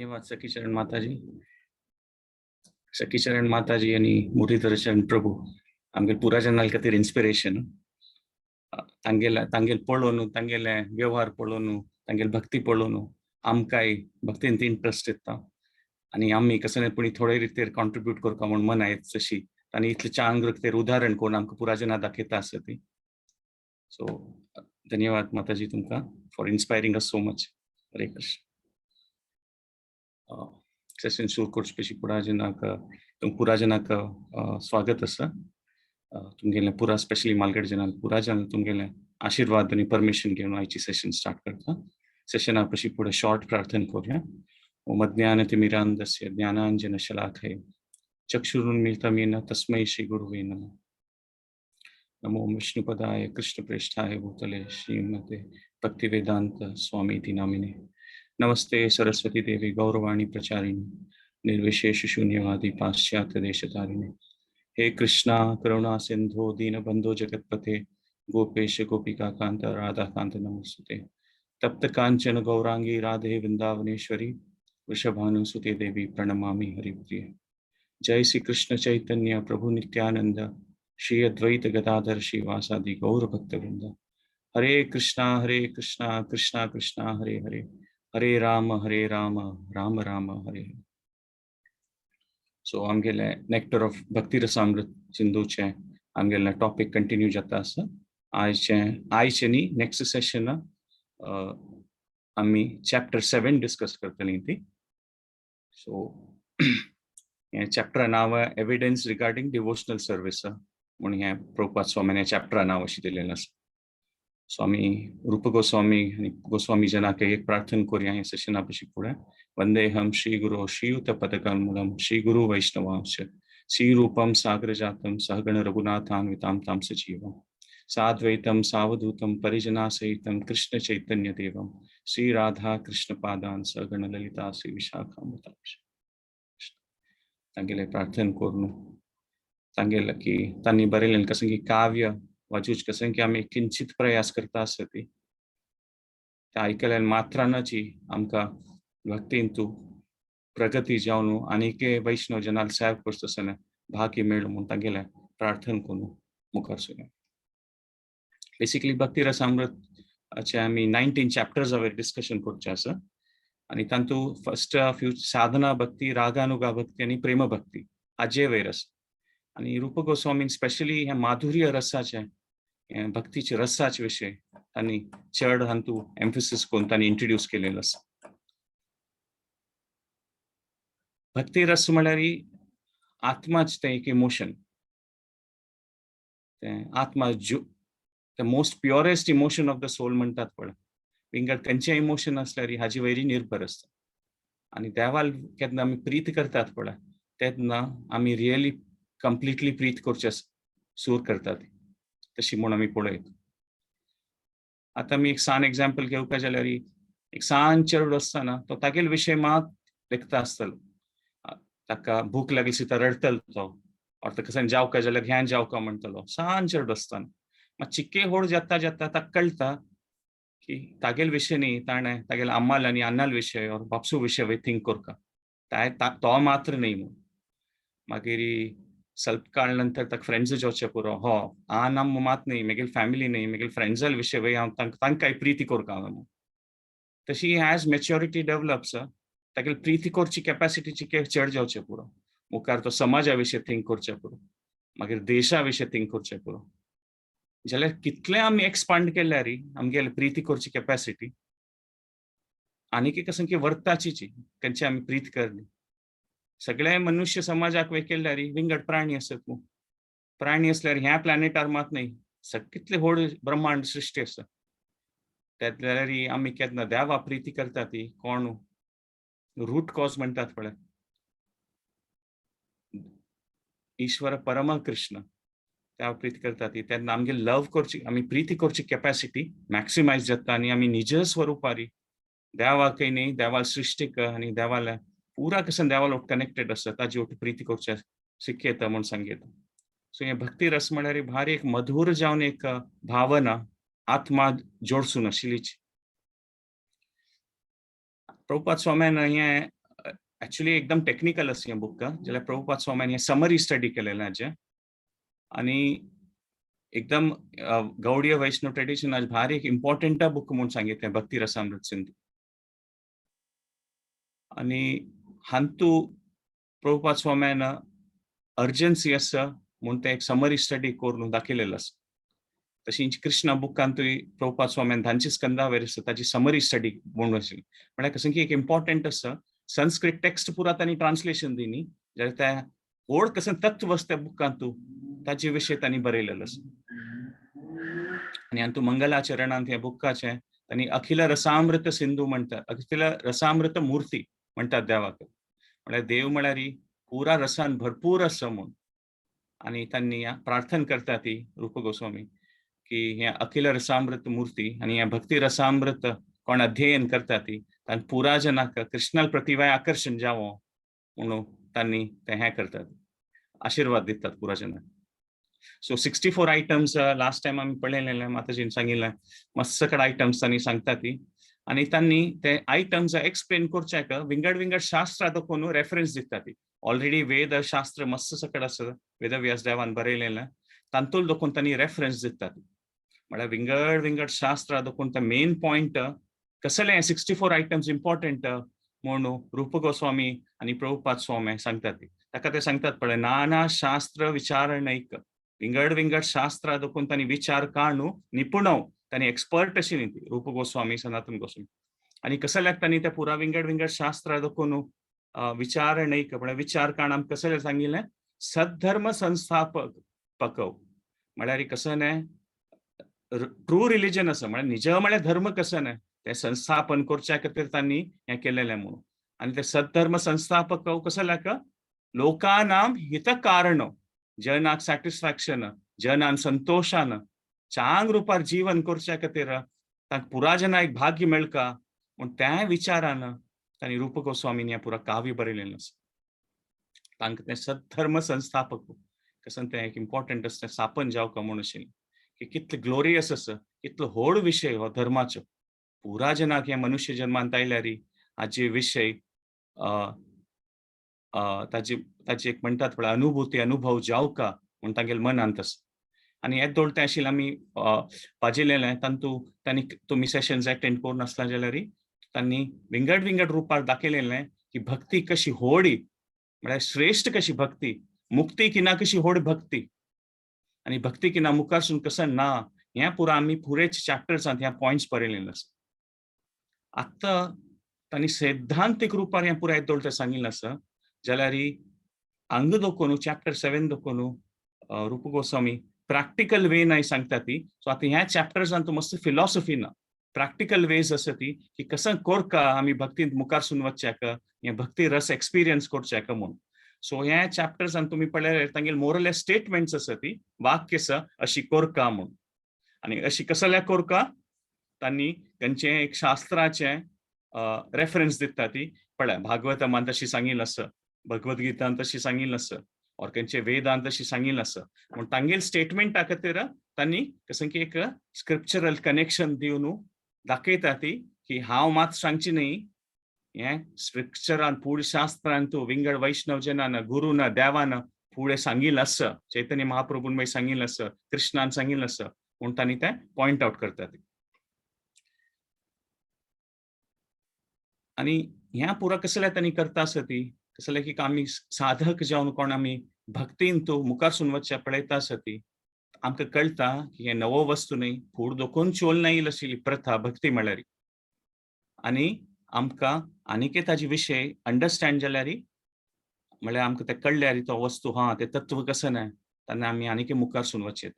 धन्यवाद सखीचरण माताजी. सखीचरण माताजी आनी मुरलीधर चरण प्रभू आमगे पुरा जनाल खातीर इन्स्पिरेशन. तांगेले तांगेल पळोवन, तांगेले व्यवहार पळोवन, तांगेल भक्ती पळोवन आमकांय भक्तींत इंट्रस्ट येता आनी आमी कसो पूण थोडे रितीर कॉन्ट्रिब्यूट करता म्हूण मना येत तशी आनी इतलें चांग रितीर उदाहरण कोण आमकां पुरा जना दाखयता आसा ती. सो धन्यवाद माताजी तुमकां for inspiring us so much. Hare Krishna. Session सुरू करचे पयलीं पुरा जनाक पुरा जनाक स्वागत आसा. तुमगेलें पुरा स्पेशली मालगड जनाक पुरा जन तुमगेलें आशिर्वाद आनी परमिशन घेवन आयची सेशन स्टार्ट करता. सेशना पयलीं फुडें शॉर्ट प्रार्थना करूया. ओम अज्ञानतिमिरान्धस्य ज्ञानाञ्जनशलाकया चक्षुरुन्मीलितं येन तस्मै श्री गुरुवे नमः. नमो विष्णुपदाय कृष्णप्रेष्ठाय भूतले श्रीमते भक्तिवेदांत स्वामीति नामिने. नमस्ते सरस्वती देवी गौरवाणी प्रचारिणी निर्विशेष शून्यवादी पाश्चात्य देशतारिणे. हे कृष्णा करुणा सिंधो दीनबंधो जगतपते गोपेश गोपिका कांत राधा कांत नमस्ते. तप्त कांचन गौरांगी राधे वृंदावनेश्वरी वृषभानुसुते देवी प्रणमामि हरिप्रिये. जय श्री कृष्ण चैतन्य प्रभु नित्यानंद श्री अद्वैत गदाधर श्रीवासादि गौर भक्तवृंद. हरे कृष्णा कृष्णा कृष्णा हरे हरे, हरे राम राम राम हरे हरे. सो आमगेले नेक्टर ऑफ भक्ती रसामृत सिंधूचे आमगेले टॉपिक कंटिन्यू जाता आसा. आयचे आयचे न्ही, नेक्स्ट सेशन आमी चॅप्टर 7 डिस्कस करतली ती. सो हें चॅप्टरा नांव एविडन्स रिगार्डिंग डिवोशनल सर्विस म्हूण हें प्रभुपाद स्वामीन ह्या चॅप्टरा नांव अशें दिलेलें आसा. स्वामी रूप गोस्वामी आनी गोस्वामी जनाक एक प्रार्थना करूया हें सेशना पशी फुडें. वंदेहम श्री गुरो श्रीयुत पदकमलम श्री गुरु वैष्णवांश श्री रूपम सागर जातम सहगण रघुनाथान्वितां तां सजीवम साद्वैतम सावधूतम परिजना सहितम कृष्ण चैतन्य देवम श्री राधा कृष्ण पादान सहगण ललिता श्री विशाखामृतांश. तांगेले प्रार्थना करून तांगेले की तांणी बरयलें कसं की काव्य वाचूच कसं की आमी किंचित प्रयास करता आसती ते आयकल्यान मात्रानाची आमकां भक्तींतू प्रगती जावन आनीक वैष्णव जनाल सेव करता आसतना भाग्य मेळूं म्हूण तांगेलें प्रार्थना करून मुखार सरया. बेसिकली भक्ती रसामृताचे आमी 19 चॅप्टर्स वयर डिस्कशन करचें आसा आनी तातूंत फर्स्ट फ्यू साधना भक्ती, रागानुगा भक्ती आनी प्रेम भक्ती हाजे वयर आसा. आनी रूप गोस्वामीन स्पेशली ह्या माधुर्य रसाचे भक्तीचे रसाचे विशय तांणी चड हातूंत एम्फसिस करून तांणी इंट्रोड्यूस केलेलो आसा. भक्ती रस म्हळ्यार आत्माच तें एक इमोशन, तें आत्मा the most purest emotion of the soul म्हणटात पळय. विंगड खंयचें इमोशन आसल्यार हाजे वयरी निर्भर आसता. आनी देवाल केन्ना आमी प्रीत करतात पळय तेन्ना आमी रियली कंप्लिटली प्रीत करचें सूर करतात तशी म्हूण आमी पळयत. आतां आमी एक सान एग्जाम्पल घेवपा जाल्यार एक सान चेडो आसतना तो तागेलो विशय मात लेखता आसतलो. ताका भूक लागली सुद्दां रडटलो तो, ऑर ताका कसं जावका जाल्यार ह्यान जावका म्हणटलो सान चेडो आसतना. मात चिके होड जाता जाता ताका कळटा की तागेल विशय न्ही, ताणें तागेल अम्माल आनी अन्नाल विशय ऑर बापसू विशय वय थिंक करता तो मात्र न्ही म्हूण. मागीर स्वल्प काळ नंतर ताका फ्रेंड्स जावचे पुरो, हो आन आम मात न्ही, म्हगेली फॅमिली न्ही, म्हगेले फ्रेंड्साल विशय वय हांव तांकांय प्रिती करता हांव म्हूण. तशी एज मॅच्युरिटी डेवलप्स तागेली प्रिती करची कॅपॅसिटी चिके चड जावचे पुरो. मुखार तो समाजा विशय थिंक करचे पुरो, मागीर देशा विशय थिंक करचे पुरो. जाल्यार कितलें आमी एक्सपांड केल्यार आमगेली प्रिती करची कॅपॅसिटी आनीक एक असंख्य वर्ताची खंयची आमी प्रीत करली. सगळे मनुष्य समाजाक वय केल्यार विंगड प्राणी आसत न्हू, प्राणी आसल्यार ह्या प्लॅनेटार मात न्ही, कितले व्हड ब्रह्मांड सृश्टी आसा. जाल्यार आमी केन्ना देवा प्रिती करता ती कोण रूट कॉज म्हणटात पळय, ईश्वर परम कृष्ण त्या प्रीती करता ती तेन्ना आमगे लव करची आमी प्रिती करची कॅपॅसिटी मॅक्सिमायज जाता आनी आमी निज स्वरुपारी देवाकय न्ही, देवाल सृश्टीक आनी देवाल्या पुरा कसं देवाल ओट कनेक्टेड आसा ताजी ओट प्रिती करचे शिकयता म्हूण सांगता. सो हें भक्ती रस म्हळ्यार भारी एक मधुर जावन एक भावना आत्मा जोडसून आशिल्लीच. प्रभुपाद स्वाम्यान हें ऍक्च्युली एकदम टेक्निकल आसा हें बुक, जाल्यार प्रभुपाद स्वाम्यान हें समरी स्टडी केलेलें हाजें आनी एकदम गौडीय वैष्णव ट्रेडिशन आज भारी एक इम्पॉर्टंट बुक म्हूण सांगितलें भक्ती रसामृत सिंधू. आनी हांतू प्रभुपाद स्वाम्यान अर्जन्सी आसा म्हूण तें एक समरी स्टडी करून दाखयलेलो आसा. तशीच कृष्णा बुकांतूय प्रभुपाद स्वाम्यान धांची स्कंदा वयर आसा ताची समरी स्टडी म्हणून आशिल्ली. म्हळ्यार कसं की एक इम्पॉर्टंट आसा संस्कृत टेक्स्ट पुरा तांणी ट्रान्सलेशन दिनी, जाल्यार त्या व्हड कसं तत्व आसा त्या बुकांतू ताचे विशय तांणी बरयलेलो आसा. आनी हातूंत मंगलाचरणांत ह्या बुकाचें तांणी अखिल रसामृत सिंधू म्हणतात, अखिल रसामृत मूर्ती म्हणटात देवाक. म्हळ्यार देव म्हळ्यार पुरा रसान भरपूर आसा म्हूण. आनी तांणी प्रार्थना करता ती रूप गोस्वामी की हे अखिल रसामृत मूर्ती आनी हे भक्ती रसामृत कोण अध्ययन करता ती तांकां पुरा जनाक कृष्णाल प्रतिभाय आकर्शण जावो म्हणून तांणी ते हें करतात, आशिर्वाद दितात पुरा जनाक. सो 64 आयटम्स लास्ट टायम आमी पळयलेले, माताजीन सांगिल्लें मस्त कडेन आयटम्स तांणी सांगता ती. आनी तांणी ते आयटम्स एक्सप्लेन करच्याक विंगड विंगड शास्त्रां दाखोवन रेफरन्स दिता ती. ऑलरेडी वेद शास्त्र मस्त सकड आसा, वेदव्यास देवान बरयलेलें, तांतूल दाखोवन तांणी रेफरन्स दितात. म्हळ्यार विंगड विंगड शास्त्रां दाखोवन ते मेन पॉयंट कसले 64 आयटम्स इम्पॉर्टंट म्हणून रूप गोस्वामी आनी प्रभुपाद स्वामी सांगतात ती. ताका ते सांगतात पळय, नाना शास्त्र विचारणैक, विंगड विंगड शास्त्रां दाखोवन तांणी विचार काडून निपुणव तांणी एक्सपर्ट अशी ती रूप गोस्वामी सनातन गोस्वामी. आनी कसल्याक तांणी त्या पुरा विंगड विंगड शास्त्रां दाखोवन विचारणैक म्हळ्यार विचार काण आमकां कसलें सांगिल्लें, सद्धर्म संस्थापक पकव. म्हळ्यार कसं न्हय ट्रू रिलिजन आसा, म्हळ्यार निज म्हळ्यार धर्म कसं न्हय ते संस्थापन करच्या खातीर तांणी हें केलेलें म्हणून. आनी ते सद्धर्म संस्थापक कसल्याक लोकानाम हितकारण, जनाक सॅटिस्फॅक्शन, जनान संतोशान चांग रुपार जीवन करच्या खातीर तांकां पुरा जना एक भाग्य मेळका म्हूण त्या विचारान तांणी रूप गोस्वामीन हें पुरा काव्य बरयलेलें आसा. तांकां तें सद्धर्म संस्थापक कसं तें एक इम्पॉर्टंट आसा, तें स्थापन जावका म्हूण आशिल्लें की कितलें ग्लोरियस आसा, कितलो व्हड विशय हो धर्माचो. पुरा जनाक ह्या मनुष्य जन्मांत आयल्यार हाजे विशय ताची ताची एक म्हणटात पळय अनुभूती अनुभव जावका म्हूण तांगेले मनांत आसा. आनी हें दोळतें आशिल्लें आमी पाजिलेलें तांतू तांणी तुमी सेशन्स एटेंड करून आसला जाल्यार तांणी विंगड विंगड रुपार दाखयलेलें की भक्ती कशी होडी, म्हळ्यार श्रेश्ठ कशी भक्ती, मुक्ती किना कशी होड भक्ती आनी भक्ती किना मुखारसून कसं ना, हें पुरा आमी पुरेच चॅप्टर्सांत ह्या पॉयंट्स बरयलेले आसा. आतां तांणी सैद्धांतीक रुपार हें पुराय दोळतें सांगिल्लें आसा. जाल्यार हांगा दाखोवन चॅप्टर 7 दाखोवन रूप गोस्वामी प्रॅक्टिकल वे नाय सांगता ती. सो आतां ह्या चॅप्टर्सान तूं मस्त फिलॉसॉफी ना, प्रॅक्टिकल वेज आसा ती की कसं कोरका आमी भक्तींत मुखारसून वचच्याक, हें भक्ती रस एक्सपिरियन्स करच्याक म्हूण. सो ह्या चॅप्टर्सान तुमी पळयल्यार तांगेले मोरल स्टेटमेंट्स आसा ती वाक्य आसा अशी कोरका म्हूण. आनी अशी कसल्या कोरका तांणी तांचें एक शास्त्राचें रेफरन्स दिता ती. पळय भागवतमान तशी सांगिल्लें आसा, भगवद्गीतान तशी सांगिल्लें आसा, और खंयचे वेदान तशी सांगिल्लें आसा. म्हूण तांगेले स्टेटमेंटा खातीर तांणी कसं की एक स्क्रिप्चरल कनेक्शन दिवन दाखयता ती की हांव मात सांगची न्ही, हें स्क्रिप्चरान फुडें शास्त्रान तूं विंगड वैष्णव जनान गुरून देवान फुडें सांगिल्लें आसा, चैतन्य महाप्रभून मागीर सांगिल्लें आसा, कृष्णान सांगिल्लें आसा म्हूण तांणी तें पॉयंट आवट करतात. आनी ह्या पुरा कसल्या तांणी करता आसा ती कसलें की आमी साधक जावन कोण आमी भक्तीन तूं मुखारसून वचच्या पळयता आसा ती आमकां कळटा की हें नवो वस्तू न्हय, फूड दोखून चोल नाईल आशिल्ली प्रथा भक्ती म्हळ्यार. आनी आमकां आनीक ताजे विशय अंडरस्टँड जाल्यार म्हळ्यार आमकां तें कळ्ळ्यार तो वस्तू हा तें तत्व कसं न्हय तेन्ना आमी आनीक मुखारसून वचचें.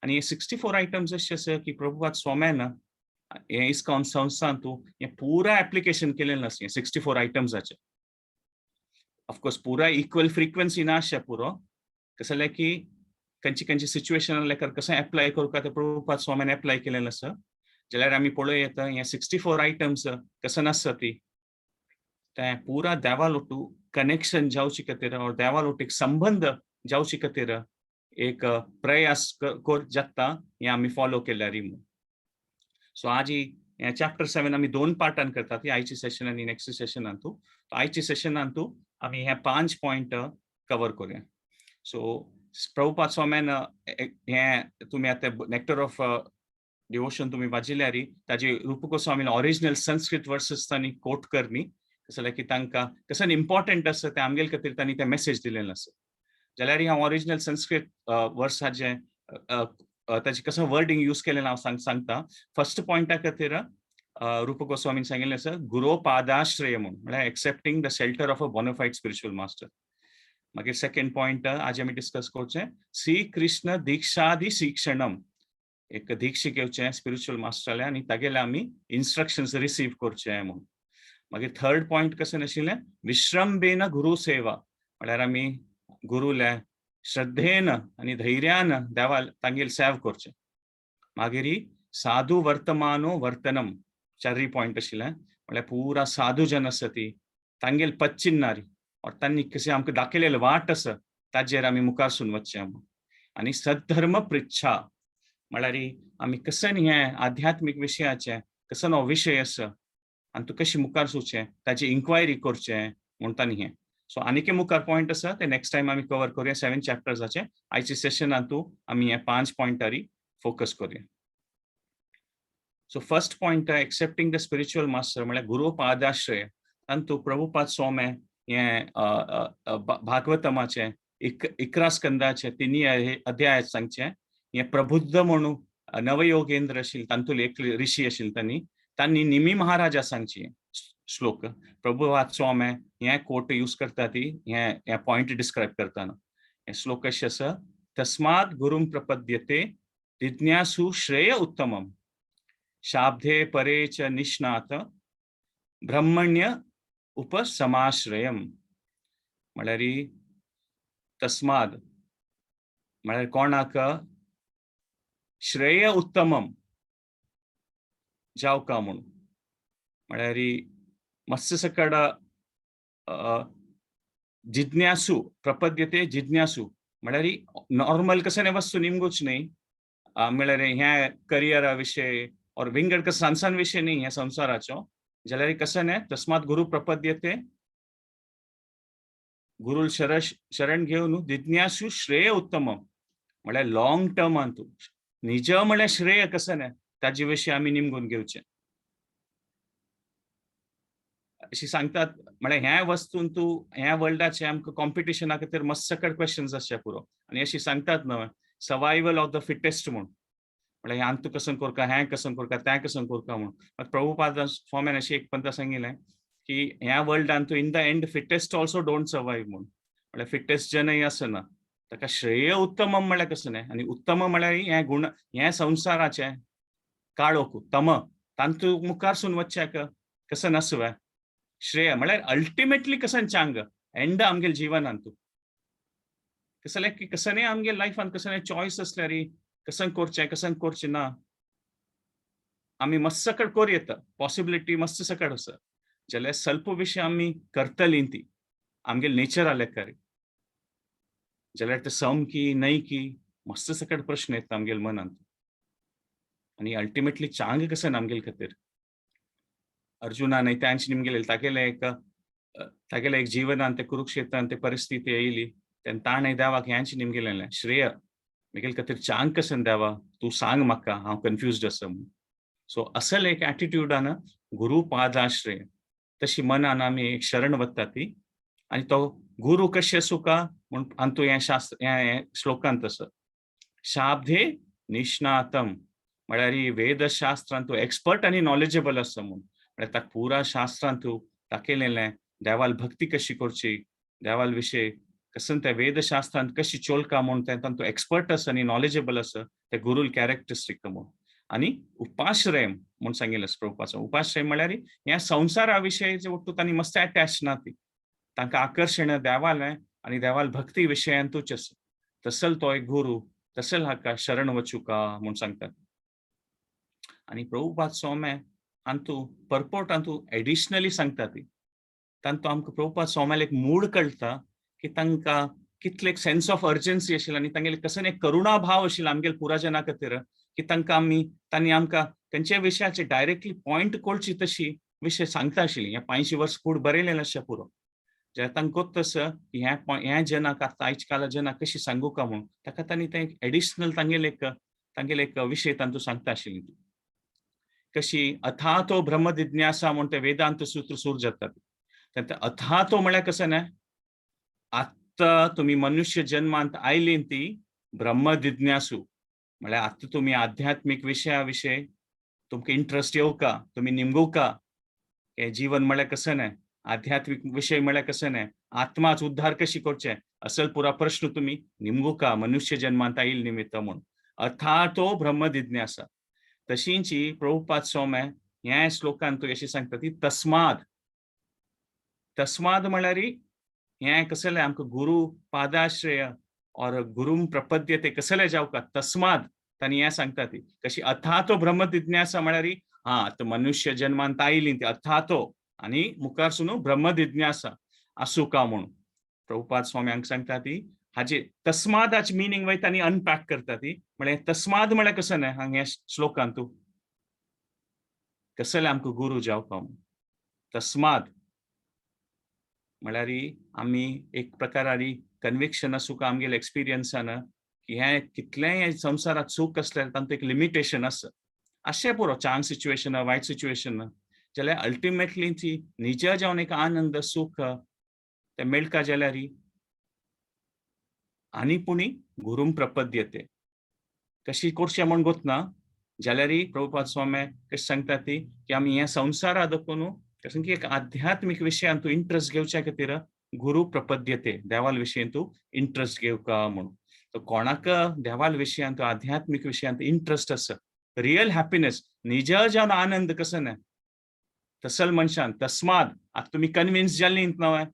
आनी हे 64 आयटम्स अशें आसा की प्रभुपाद स्वाम्यान हें इस्कॉन संस्थांतू हें पुरा एप्लिकेशन केलेलें आसा हें 64 आयटम्साचें. ऑफकोर्स पुरा इक्वल फ्रिक्वन्सी ना आसचें पुरो, कसं जाल्यार की खंयची खंयची सिच्युएशन लेकर कसं एप्लाय करूंक तें प्रभुपाद स्वाम्यान एप्लाय केलेलें आसा. जाल्यार आमी पळोवं येता हे 64 आयटम्स कसं आसता ती तें पुरा देवालोटू कनेक्शन जावचे खातीर और देवालोट एक संबंद जावचे खातीर एक प्रयास जाता हें आमी फॉलो केल्यार म्हूण. सो आज हे चॅप्टर 7 आमी दोन पार्टान करतात, आयची सेशन आनी नेक्स्ट सेशनान. तूं आयच्या सेशनान तूं आमी हे 5 पॉयंट कवर करूया. सो प्रभुपाद स्वाम्यान हे तुमी आतां नेक्टर ऑफ डिवोशन तुमी वाचिल्यारी ताजे रूप गोस्वामीन ओरिजिनल संस्कृत वर्सेस तांणी कोट करनी, जाल्यार की तांकां कशें इम्पॉर्टंट आसा तें आमगेले खातीर तांणी तें मेसेज दिलेलें आसा. जाल्यार हांव ओरिजिनल संस्कृत वर्साचें ताचें कसो वर्डिंग यूज केलें हांव सांगता. फर्स्ट पॉयंटा खातीर रूप गोस्वामीन सांगिल्लें आसा गुरो पादाश्रय म्हूण, म्हळ्यार accepting the shelter of a bonafide spiritual master. मागीर सेकंड पॉयंट आज आमी डिस्कस करचें श्री कृष्ण दीक्षादी शिक्षणम, एक दीक्षा घेवचें स्पिरिच्युअल मास्टराले आनी तागेले आमी इन्स्ट्रक्शन्स रिसीव करचे म्हूण. मागीर थर्ड पॉयंट कशें आशिल्लें विश्रंभेन गुरु सेवा, म्हळ्यार आमी गुरुले श्रद्धेन आनी धैर्यान देवा तांगेल सेव करचें. मागीर साधु वर्तमानो वर्तनम, चारय पॉयंट आशिल्लें, म्हळ्यार पुरा साधू जन आसा ती तांगेल पच्चिन्नारी और तांणी कशें आमकां दाखयलेले वाट आसा ताजेर आमी मुखार सून वचचें. आनी सद्धर्म पृच्छा म्हळ्यार आमी कशें हें आध्यात्मीक विशयाचें कसो हो विशय आसा आनी तूं कशें मुखार सुचें ताची इन्क्वायरी करचें म्हूण तांणी हें. सो आनीक मुखार पॉयंट आसा ते नेक्स्ट टायम आमी कवर करूया 7 चॅप्टर्साचे. आयच्या सेशनान तूं आमी हे 5 पॉयंटारी फोकस करूया. So first point accepting the spiritual master म्हळ्यार गुरु पादाश्रय. तांतू प्रभुपाद स्वामी हें भागवतमाचें 11 स्कंदाचे 3 अध्याय सांगचें. हें प्रबुद्ध म्हणून नवयोगेंद्र आशिल्ले तांतूले एक ऋषी आशिल्ले तांणी तांणी निमी महाराजा सांगची श्लोक. प्रभुपाद स्वामी हें कोट यूज करता ती हें पॉयंट डिस्क्रायब करतना हें श्लोक अशें आसा, तस्मात् गुरुं प्रपद्यते जिज्ञासु श्रेय उत्तमम शाब्दे परे च निष्णात ब्रह्मण्य उपसमाश्रयम. म्हळ्यार तस्माद म्हळ्यार कोणाक श्रेय उत्तमम जावका म्हूण, म्हळ्यार मत्स्य सकड जिज्ञासू प्रपद्यते जिज्ञासू म्हळ्यार नॉर्मल कशें वस्तू निमगूच न्ही, म्हळ्यार ह्या करियरा विशय और विंगड कसो सान सान विशय न्ही ह्या संवसाराचो, जाल्यार कशें न्ही तस्मात गुरु प्रपद्यते गुरुल शरण घेवन जिज्ञासू श्रेय उत्तम म्हळ्यार लॉंग टर्मान तूं निज म्हळ्यार श्रेय कशें न्ही ताजे विशीं आमी निमगून घेवचें अशी सांगतात. म्हळ्यार ह्या वस्तून तूं ह्या वर्ल्डाचें आमकां कॉम्पिटिशना खातीर मस्त सकट क्वेश्चन्स आसचे पुरो. आनी अशी सांगतात न्हय सर्वायवल ऑफ the fittest म्हूण, म्हळ्यार ह्यान तूं कसं करका, हें कसं करका, तें कसं करका म्हूण. मात प्रभुपाद स्वाम्यान अशी एक पंता सांगिल्लें की ह्या वर्ल्डान तूं in the end fittest also don't survive म्हूण, म्हळ्यार फिटेस्ट जनय आसना, ताका श्रेय उत्तम म्हळ्यार कसं न्ही. आनी उत्तम म्हळ्यार हें गुण हें संवसाराचें काळोख तम तांतू मुखार सून वचच्याक कसं नासुवे श्रेय म्हळ्यार अल्टिमेटली कसं चांग एंड आमगेल जिवनान तूं कसलें की कसं न्ही आमगेल लायफान कसं चॉयस आसल्यार कसं करचें कसं करचें ना, आमी मस्त सकट करूं येता, पॉसिबिलिटी मस्त सकट आसा, जाल्यार स्वल्प विशय आमी करतली ती आमगेल नेचरा लेखार, जाल्यार ते सम की न्हय की मस्त सकट प्रश्न येता आमगेल मनांत. आनी अल्टिमेटली चांग कसं आमगेल खातीर अर्जुनान तांचे निमगेले तागेले एक तागेले एक जीवनान ते कुरुक्षेत्रान ते परिस्थिती येयली तेन्ना ताणें देवाक ह्यांचे निमगेलें श्रेय मेगेल खातीर चांग कसं देवा तूं सांग म्हाका हांव कन्फ्युज्ड आसा म्हूण. सो असल एक एटिट्यूडान गुरु पादाश्रय तशी मनान आमी एक शरण वता ती आनी तो गुरु कशें सुका म्हूण अंतू हें शास्त्र हें श्लोकांत आसा शाब्दे निष्णातम म्हळ्यार वेदशास्त्रांत तूं एक्सपर्ट आनी नॉलेजेबल आसा म्हूण, म्हळ्यार ताका पुरा शास्त्रांत तूं दाखयलेलें देवाल भक्ती कशी करची, देवाल विशय कसं त्या वेदशास्त्रांत कशी चोलका म्हूण तें तांतूं एक्सपर्ट आसा आनी नॉलेजेबल आसा ते गुरूल कॅरेक्टरिस्टीक म्हूण. आनी उपाश्रय म्हूण सांगिल्लें प्रभुपाचो उपाश्रय म्हळ्यार ह्या संवसारा विशय वट्टू तांणी मस्त अटॅच ना ती तांकां आकर्शण देवालें आनी देवाल भक्ती विशयांतूच आसा, तसल तो एक गुरू तसल हाका शरण वचुका म्हूण सांगतात. आनी प्रभुपाद स्वामी हांतू परपोर्ट हांतू एडिशनली सांगता ती तांतू आमकां प्रभुपाद स्वाम्याले एक मूड कळटा की तांकां कितले एक सेन्स ऑफ अर्जन्सी आशिल्लें आनी तांगेले कसो एक करुणाभाव आशिल्लो आमगेले पुराजना खातीर की तांकां आमी तांणी आमकां तेंच्या विशयाचे डायरेक्टली पॉयंट कळची तशी विशय सांगता आशिल्ली. हें 500 वर्स फुडें बरयलेलें आसचें पुरो. जेन्ना तांकां गोत्त आसा की हें जनाक आतां आयज काल जनाक कशी सांगू का म्हूण, ताका तांणी तें एडिशनल तांगेले एक विशय तांतू सांगता आशिल्ली. कशी अथातो ब्रह्म जिज्ञासा म्हूण ते वेदांत सूत्र सुरू जाता. अथातो म्हळ्यार कसं न्हय, आत्तां तुमी मनुष्य जन्मांत आयली ती ब्रह्म जिज्ञासू म्हळ्यार आतां तुमी आध्यात्मीक विशया विशय तुमकां इंट्रस्ट येवका, तुमी निमगुका हे जीवन म्हळ्यार कसं न्हय, आध्यात्मीक विशय म्हळ्यार कसं न्हय, आत्माच उद्धार कशी करचे, असल पुरा प्रश्न तुमी निमगुका मनुष्य जन्मांत आयल निमित्त म्हूण अथातो ब्रह्म जिज्ञासा. तशींची प्रभुपाद स्वामी ह्या श्लोकान तूं अशी सांगता ती तस्माद. तस्माद म्हळ्यार हें कसलें आमकां गुरु पादाश्रय और गुरुं प्रपद्यते कसलें जावका तस्माद. तांणी हें सांगता ती कशी अथातो ब्रह्म जिज्ञासा म्हळ्यार हा आतां मनुष्य जन्मांत आयली ती अथातो आनी मुखार सुनू ब्रह्म जिज्ञासा आसूका म्हूण प्रभुपाद स्वामी हांगा सांगता ती. हाजे तस्मादाचे मिनींग वय तांणी अनपॅक करता ती. म्हळ्यार तस्माद म्हळ्यार कसं न्हय, हांगा ह्या श्लोकांत तूं कसलें आमकां गुरू जावपा म्हूण तस्माद म्हळ्यार आमी एक प्रकारारी कन्विक्शन आसूं आमगेले एक्सपिरियन्सान की हें कितलेंय संवसारात सूख आसल्यार तांतूं एक लिमिटेशन आसा, आसचें पुरो चांग सिच्युएशन, वायट सिच्युएशन, जाल्यार अल्टिमेटली ती निज जावन एक आनंद सूख ते मेळका जाल्यार आनी पुणी गुरूं प्रपद्यते कशी करचें म्हूण गोतना. जाल्यार प्रभुपाद स्वामी कशें सांगता ती की आमी ह्या संवसारा दाखोवन कसं की एक आध्यात्मीक विशयान तूं इंट्रस्ट घेवच्या खातीर गुरू प्रपद्यते, देवाल विशयान तूं इंट्रस्ट घेवका म्हणून. तर कोणाक देवाल विशयान तूं आध्यात्मीक विशयांत इंट्रस्ट आसा, रियल हॅपीनेस, निज जावन आनंद कसो न्हय तसल मनशान तस्माद. आतां तुमी कन्विन्स जाली न्हय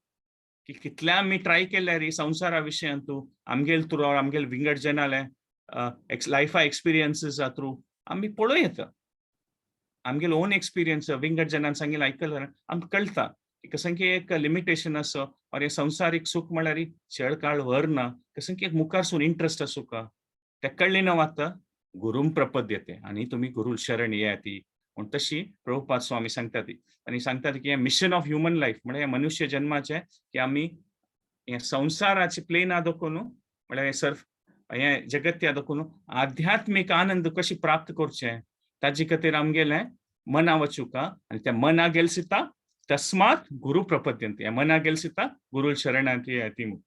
की कितल्या आमी ट्राय केल्यार संवसारा विशयान तूं आमगेल थ्रू आमगेल विंगड जनाले लायफा एक्सपिरियन्सीस थ्रू आमी पळोवं येता, आमगेले ओन एक्सपिरियन्स विंगड जनान सांगिल्लें आयकल्यार आमकां कळटा की कसं की एक लिमिटेशन आसा और हें संवसारीक सूख म्हळ्यार चड काळ व्हरना. कसं की एक मुखार इंट्रस्ट आसूं का ते कळ्ळी ना आतां गुरूं प्रपद्यते आनी तुमी गुरू शरण येयाती म्हूण तशी प्रभुपाद स्वामी सांगता ती. आनी सांगतात की हें मिशन ऑफ ह्युमन लायफ म्हळ्यार मनुष्य जन्माचें की आमी हें संवसाराचे प्लेना दाखोवन, म्हळ्यार हें सर्फ हें जगत्या दाखोवन आध्यात्मीक आनंद कशी प्राप्त करचें, ताजे खातीर आमगेलें मना वचुका आनी त्या मना गेल सिता तस्मात गुरु प्रपद्यंते, मना गेल सिता गुरु शरणांती येती म्हूण.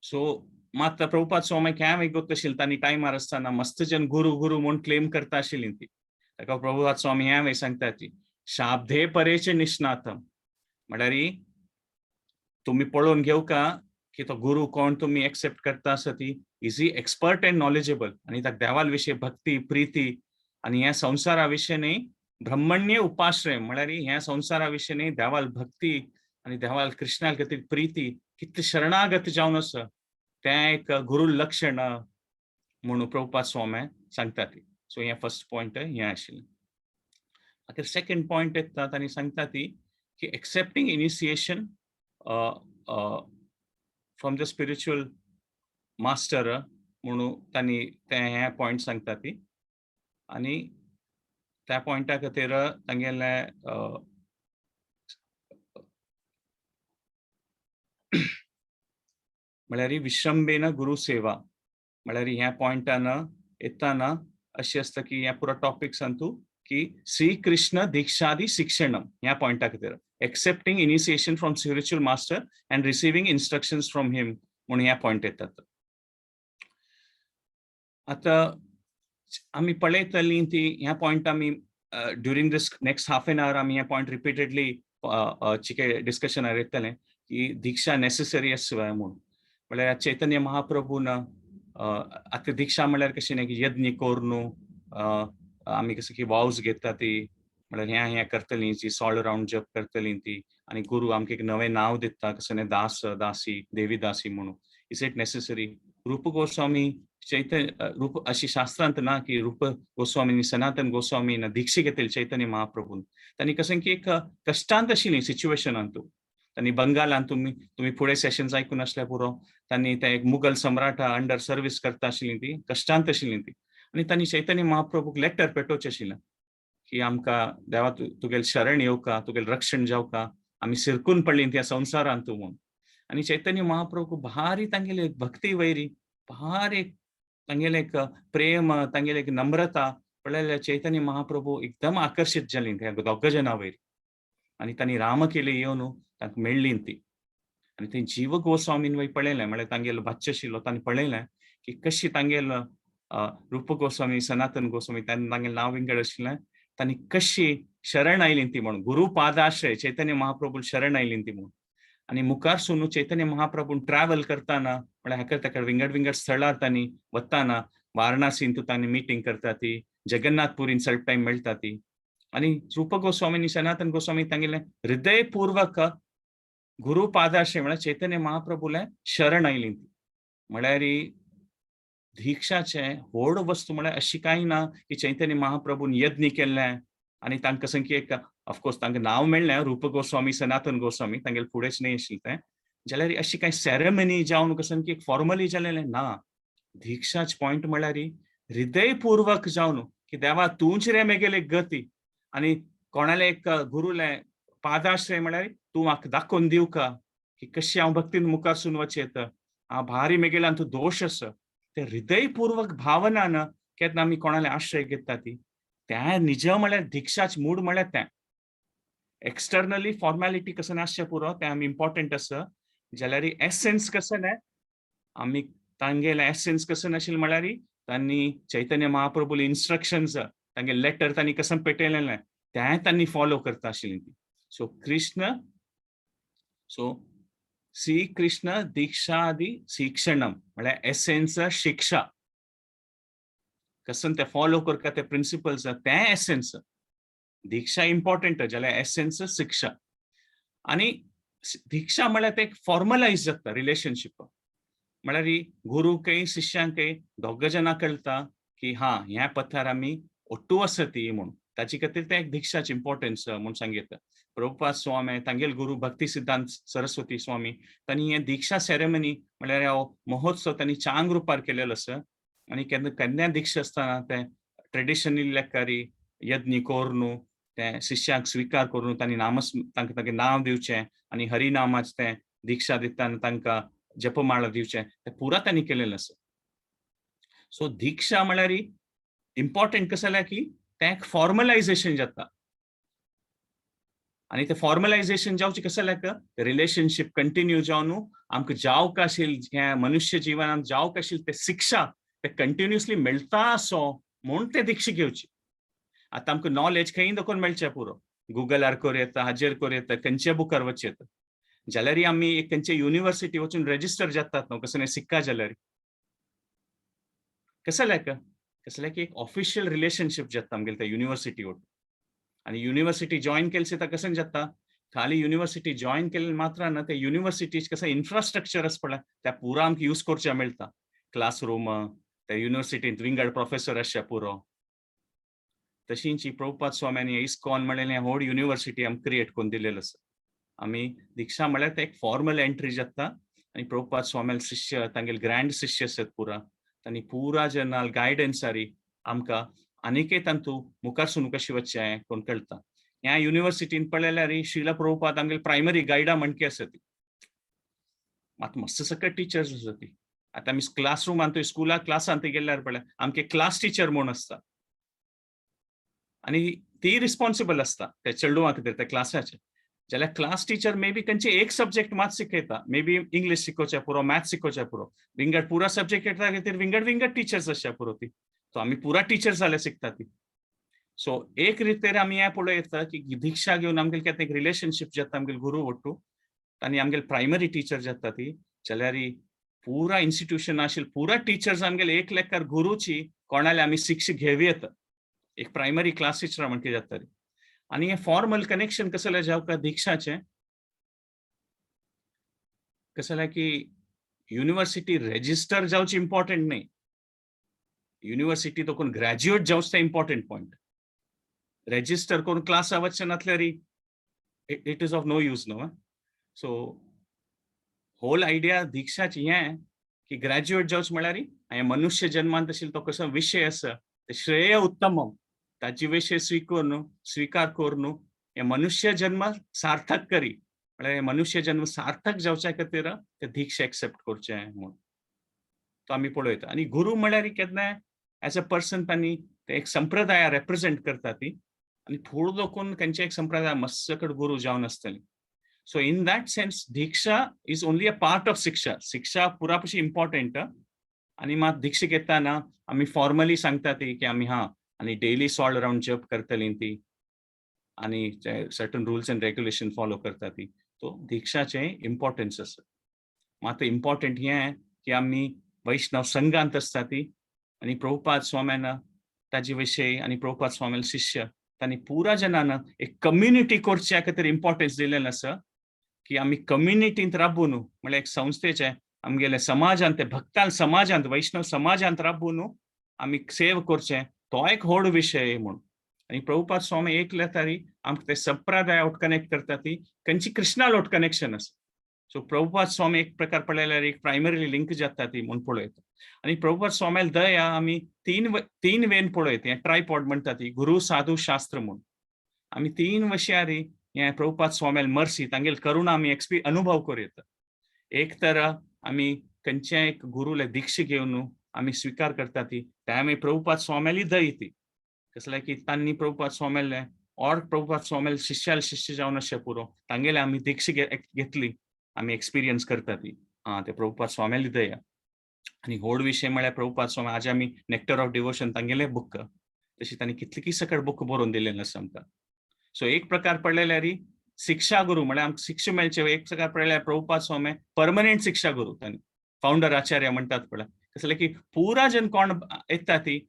सो मात प्रभुपाद स्वामी काय गोत्त तांणी टायमार आसतना मस्त जन गुरु गुरु म्हूण क्लेम करता आशिल्ली ती. ताका प्रभुपाद स्वामी ह्या वय सांगता ती शाब्दे परेचे निष्णातम, म्हळ्यार तुमी पळोवन घेवका की तो गुरु कोण तुमी एक्सेप्ट करता आसा ती is he expert and knowledgeable आनी ताका देवाल विशय भक्ती प्रिती आनी ह्या संवसारा विशय न्ही ब्रह्मण्य उपाश्रय, म्हळ्यार ह्या संवसारा विशय न्ही देवाल भक्ती आनी देवाल कृष्णा खातीर प्रिती कितले शरणागत जावन आसा तें एक गुरु लक्षण म्हणून प्रभुपाद स्वामी सांगता ती. सो हें फर्स्ट पॉयंट हें आशिल्लें. आतां सेकंड पॉयंट येता, तांणी सांगता ती की accepting initiation from the spiritual master म्हणून तांणी ते हें पॉयंट सांगता ती. आनी त्या पॉयंटा खातीर तांगेले म्हळ्यार विश्रंभेन गुरु सेवा, म्हळ्यार ह्या पॉयंटान येताना अशें आसता की ह्या पुरो टॉपीक सांगतू की श्री कृष्ण दीक्षादी शिक्षणम. ह्या पॉयंटा खातीर accepting initiation from spiritual master and receiving instructions from him म्हणून ह्या पॉयंट येतात. आतां आमी पळयतली ती ह्या पॉयंट आमी during this next half an hour आमी ह्या पॉयंट रिपीटेडली चिके डिस्कशनार येतलें की दीक्षा नेसेसरी आसा म्हूण. म्हळ्यार चैतन्य महाप्रभून आतां दीक्षा म्हळ्यार कशें न्ही की यज्ञ करून आमी कसं की वावज घेता ती, म्हळ्यार हें हें करतलीं जी 16 रावंड जप करतलीं ती आनी गुरू आमकां एक नवें नांव दिता कसं न्ही दास दासी देवी दासी म्हणून. Is it necessary? Rupa Goswami चैतन्य रूप अशी शास्त्रांत ना की रूप गोस्वामी सनातन गोस्वामी दीक्षा घेतली चैतन्य महाप्रभून. तांणी कसं की एक कश्टांत आशिल्ली सिच्युएशनान तूं तांणी बंगालान तुमी तुमी फुडें सेशन्स आयकून आसल्यार पुरो, तांणी ते एक मुगल सम्राटा अंडर सर्वीस करता आशिल्ली ती, कश्टांत आशिल्ली ती. आनी तांणी चैतन्य महाप्रभूक लेटर पेटोवचें आशिल्लें की आमकां देवा तुगेल शरण येवका, तुगेल रक्षण जावका, आमी सिरकून पडली त्या संवसारांत तूं म्हूण. आनी चैतन्य महाप्रभू भारी तांगेली एक भक्ती वैरी, भारी तांगेले एक प्रेम, तांगेले एक नम्रता पळयल्यार चैतन्य महाप्रभू एकदम आकर्शीत जाली त्या दोग जणां वयर. आनी तांणी रामकेली येवन तांकां मेळ्ळी ती. आनी थंय जीव गोस्वामीन वयर पळयलें, म्हळ्यार तांगेलो भाच्य आशिल्लो, तांणी पळयलें की कशी तांगेलो रूप गोस्वामी, सनातन गोस्वामी, तांगेलें नांव विंगड आशिल्लें, तांणी कशी शरण आयली ती म्हणून, गुरु पादाश्रय चैतन्य महाप्रभू शरण आयली ती म्हणून. आनी मुखार सून चैतन्य महाप्रभून ट्रॅव्हल करताना, म्हळ्यार हाका ताका विंगड विंगड स्थळार तांणी वताना, वारणासींत तांणी मिटींग करता ती, जगन्नाथपुरीन सल्प टायम मेळटा ती. आनी रूप गोस्वामी, सनातन गोस्वामी तांगेले हृदयपूर्वक गुरु पादाश्रय म्हळ्यार चैतन्य महाप्रभूले शरण आयली ती. म्हळ्यार दीक्षाचे व्हड वस्तू म्हळ्यार अशी कांय ना की चैतन्य महाप्रभून यज्ञ केल्लें आनी तांकां संकी एक, ऑफकोर्स तांकां नांव मेळ्ळें रूप गोस्वामी, सनातन गोस्वामी, तांगेले फुडेंच न्हय आशिल्लें तें. जाल्यार अशी कांय सेरेमनी जावन कसं की एक फॉर्मली जालेलें ना. दीक्षाच पॉयंट म्हळ्यार हृदयपूर्वक जावन की देवा तूंच रे मेगेले गती, आनी कोणाले एक गुरुले पादाश्रय म्हळ्यार तूं म्हाका दाखोवन दिवका की कशी हांव भक्तीन मुखार सून वचेत, हांव भारी मेगेल्यान तूं दोश आसा. ते हृदयपूर्वक भावनान केन्ना आमी कोणाले आश्रय घेता ती त्या निज म्हळ्यार दीक्षाच मूड म्हळ्यार तें. एक्सटर्नली फॉर्मेलिटी कसं आसचें पुरो, तें आमी इम्पॉर्टंट आसा. जाल्यार एसेन्स कसं न्हय, आमी तांगेले एसेन्स कसं नाशिल्लें म्हळ्यार तांणी चैतन्य महाप्रभूले इन्स्ट्रक्शन्स, तांगे लेटर तांणी कसं पेटयलेलें तें तांणी फॉलो करता आशिल्ली ती. सो कृष्ण, सो श्री कृष्ण दीक्षादि शिक्षणम म्हळ्यार एसेन्स शिक्षा कसं ते फॉलो करता ते प्रिंसिपल्स, तें एसेन्स. दीक्षा इम्पॉर्टंट जाल्यार एसेन्स शिक्षा. आनी दीक्षा म्हळ्यार ते फॉर्मलायज जाता रिलेशनशीप, म्हळ्यार गुरुकय शिष्यांकय दोग जाणां कळटा की हा ह्या पथार आमी ओट्टू आसा ती म्हूण. ताचे खातीर ते एक दीक्षाची इम्पॉर्टन्स म्हूण सांगता. प्रभुपाद स्वामी, तांगेल गुरु भक्ती सिद्धांत सरस्वती स्वामी, तांणी हे दीक्षा सेरेमनी म्हळ्यार हो महोत्सव तांणी चांग रुपार केलेलो आसा. आनी केन्ना केन्ना दीक्षा आसतना ते ट्रेडिशनली लेखारी यज्ञ करून ते शिष्यांक स्विकार करून तांणी नामस तांकां तांकां नांव दिवचें आनी हरिनामाच तें दीक्षा दितना तांकां जपमाळा दिवचें, तें पुरा तांणी केलेलें आसा. सो दीक्षा म्हळ्यार इम्पॉर्टंट कसं जाल्यार की तें एक फॉर्मलायझेशन जाता. आनी ते फॉर्मलायझेशन जावचें कसं जाल्यार रिलेशनशीप कंटिन्यू जावन आमकां जावक आशिल्ल ह्या मनुष्य जिवनांत जावक आशिल्ल ते शिक्षा ते कंटिन्युअसली मेळटा असो म्हूण ते दीक्षा घेवची. आतां आमकां नॉलेज खंय दाखोवन मेळचें पुरो, गुगलार करूं येता, हाजेर करूं येता, खंयच्या बुकार वचूं येता. जाल्यार आमी एक खंयच्या युनिवर्सिटी वचून रेजिस्टर जातात न्हू कसं सिक्का, जाल्यार कसं जाल्यार कसं जाल्यार की एक ऑफिशियल रिलेशनशीप जाता आमगेले त्या युनिवर्सिटी वट. आनी युनिवर्सिटी जॉईन केली जाता कसं जाता, खाली युनिवर्सिटी जॉईन केले मात्र ना, ते युनिवर्सिटी कसं इन्फ्रास्ट्रक्चर आसा पळय त्या पुरा आमकां यूज करचें मेळटा. क्लासरूम, त्या युनिवर्सिटींत विंगड प्रोफेसर आसचे पुरो. तशींच ही प्रभुपाद स्वाम्यांनी इस्कॉन म्हणलें व्हड युनिवर्सिटी आमकां क्रिएट करून दिलेलो आसा. आमी दीक्षा म्हळ्यार ते एक फॉर्मल एंट्री जाता. आनी प्रभुपाद स्वाम्याले शिष्य, तांगेले ग्रँड शिष्य आसात पुरा, तांणी पुरा जनाल गायडन्सारी आमकां आनीकय तांतू मुखार सून कशें वचचें कोण कळटा. ह्या युनिवर्सिटीन पळयल्यार श्रीला प्रभुपाद आमगेले प्रायमरी गायडा म्हणके आसा ती. मात मस्त सकट टिचर्स आसा ती. आतां आमी क्लासरुमांत, स्कुलाक क्लासांत गेल्यार पळय आमचे क्लास टिचर म्हूण आसता आनी ती रिस्पॉन्सिबल आसता त्या चेडवां खातीर त्या क्लासाचे. जाल्यार क्लास टिचर मे बी खंयचे एक सब्जेक्ट मात शिकयता, मे बी इंग्लीश शिकोवचें पुरो, मॅथ्स शिकोवचें पुरो, विंगड पुरा सब्जेक्ट येता खातीर विंगड विंगड टिचर्स आसच्या पुरो ती. सो आमी पुरा टिचर्स जाल्यार शिकता ती. सो एक रितेर आमी हें पळोवं येता की दीक्षा घेवन आमगेले केन्ना एक रिलेशनशीप जाता आमगेले गुरू वट्टू आनी आमगेले प्रायमरी टिचर जाता ती. जाल्यार पुरा इन्स्टिट्यूशन आशिल्ले पुरा टिचर्स आमगेले एक लेखार गुरुची कोणाले आमी शिक्षा घेवं येता, एक प्रायमरी क्लास टिचर म्हणके जाता. आनी हें फॉर्मल कनेक्शन कसं जाल्यार जावका दीक्षाचें, कसं जाल्यार की युनिवर्सिटी रेजिस्टर जावची इम्पॉर्टंट न्ही, युनिवर्सिटी तो कोण ग्रॅज्युएट जावच तें इम्पॉर्टंट पॉयंट. रेजिस्टर करून क्लासा वचचें नासल्यार it is of no use न्हू. सो होल आयडिया दीक्षाची हें की ग्रॅज्युएट जावच म्हळ्यार हें मनुष्य जन्मांत आशिल्लो तो कसो विशय आसा ते श्रेय उत्तमम. ताजी विशय स्वीकरून स्वीकार करून हे मनुष्य जन्म सार्थक करी. म्हळ्यार मनुष्य जन्म सार्थक जावच्या खातीर ते दीक्षा एक्सेप्ट करचें म्हूण तो आमी पळयता. आनी गुरू म्हळ्यार केन्ना एज अ पर्सन तांणी ते एक संप्रदाय रेप्रेझेंट करता ती, आनी थोडो लोकून खंयच्या एक संप्रदाय मस्सकड गुरू जावन आसतली. So in that sense Diksha is only a part of शिक्षा. शिक्षा पुरापशी इम्पॉर्टंट. आनी मात दीक्षा घेताना आमी फॉर्मली सांगता ती की आमी हा आनी डेली 16 राउंड जप करतली ती आनी certain rules and regulation follow करता ती. तो दीक्षाचें इम्पॉर्टन्स आसा. मात इम्पॉर्टंट हें की आमी वैष्णव संघांत आसता ती आनी प्रभुपाद स्वाम्यान ताजे विशयी आनी प्रभुपाद स्वाम्यान शिष्य तांणी पुरा जनान एक कम्युनिटी करच्या खातीर इम्पॉर्टन्स दिलेलें आसा की आमी कम्युनिटींत राबून, म्हळ्यार एक संस्थेचे आमगेले समाजांत, ते भक्तां समाजांत, वैष्णव समाजांत राबून आमी सेव करचें, तो एक व्हड विशय म्हूण. आनी प्रभुपाद स्वामी एक लेतारी आमकां ते संप्रदाय आवट कनेक्ट करता ती खंयची कृष्णा लोट कनेक्शन आसा. सो प्रभुपाद स्वामी एक प्रकार पळयल्यार एक प्रायमरी लिंक जाता ती म्हूण पळयता. आनी प्रभुपाद स्वाम्याल दया आमी तीन वेन पळयता. हें ट्रायपॉड म्हणटा ती, गुरु, साधू, शास्त्र म्हूण. आमी तीन वश्यारी हें प्रभुपाद स्वाम्याल मर्सी, तांगेल करुणा आमी अनुभव करूं येता. एक तर आमी खंयच्याय एक गुरुले दीक्षा घेवन आमी स्विकार करता ती, त्या आमी प्रभुपाद स्वाम्याली दय ती कसले की तांणी प्रभुपाद स्वाम्याले और प्रभुपाद स्वाम्याल शिष्याल शिष्य जावन अशें पुरो तांगेले आमी दीक्षा घेतली, आमी एक्सपिरियन्स करता ती आं ते प्रभुपाद स्वाम्याली दया. आनी व्हड विशय म्हळ्यार प्रभुपाद स्वामी आज आमी नेक्टर ऑफ डिवोशन तांगेले बुक, तशी तांणी कितली सकट बुक बरोवन दिलेले आसा आमकां. सो एक प्रकार पळयल्यार शिक्षा गुरु म्हळ्यार आमकां शिक्षा मेळचे. एक प्रकार पळयल्यार प्रभुपाद स्वामी परमनंट शिक्षा गुरु, तांणी फाउंडर आचार्य म्हणटात पळय, कसले की पुरा जन कोण येता ती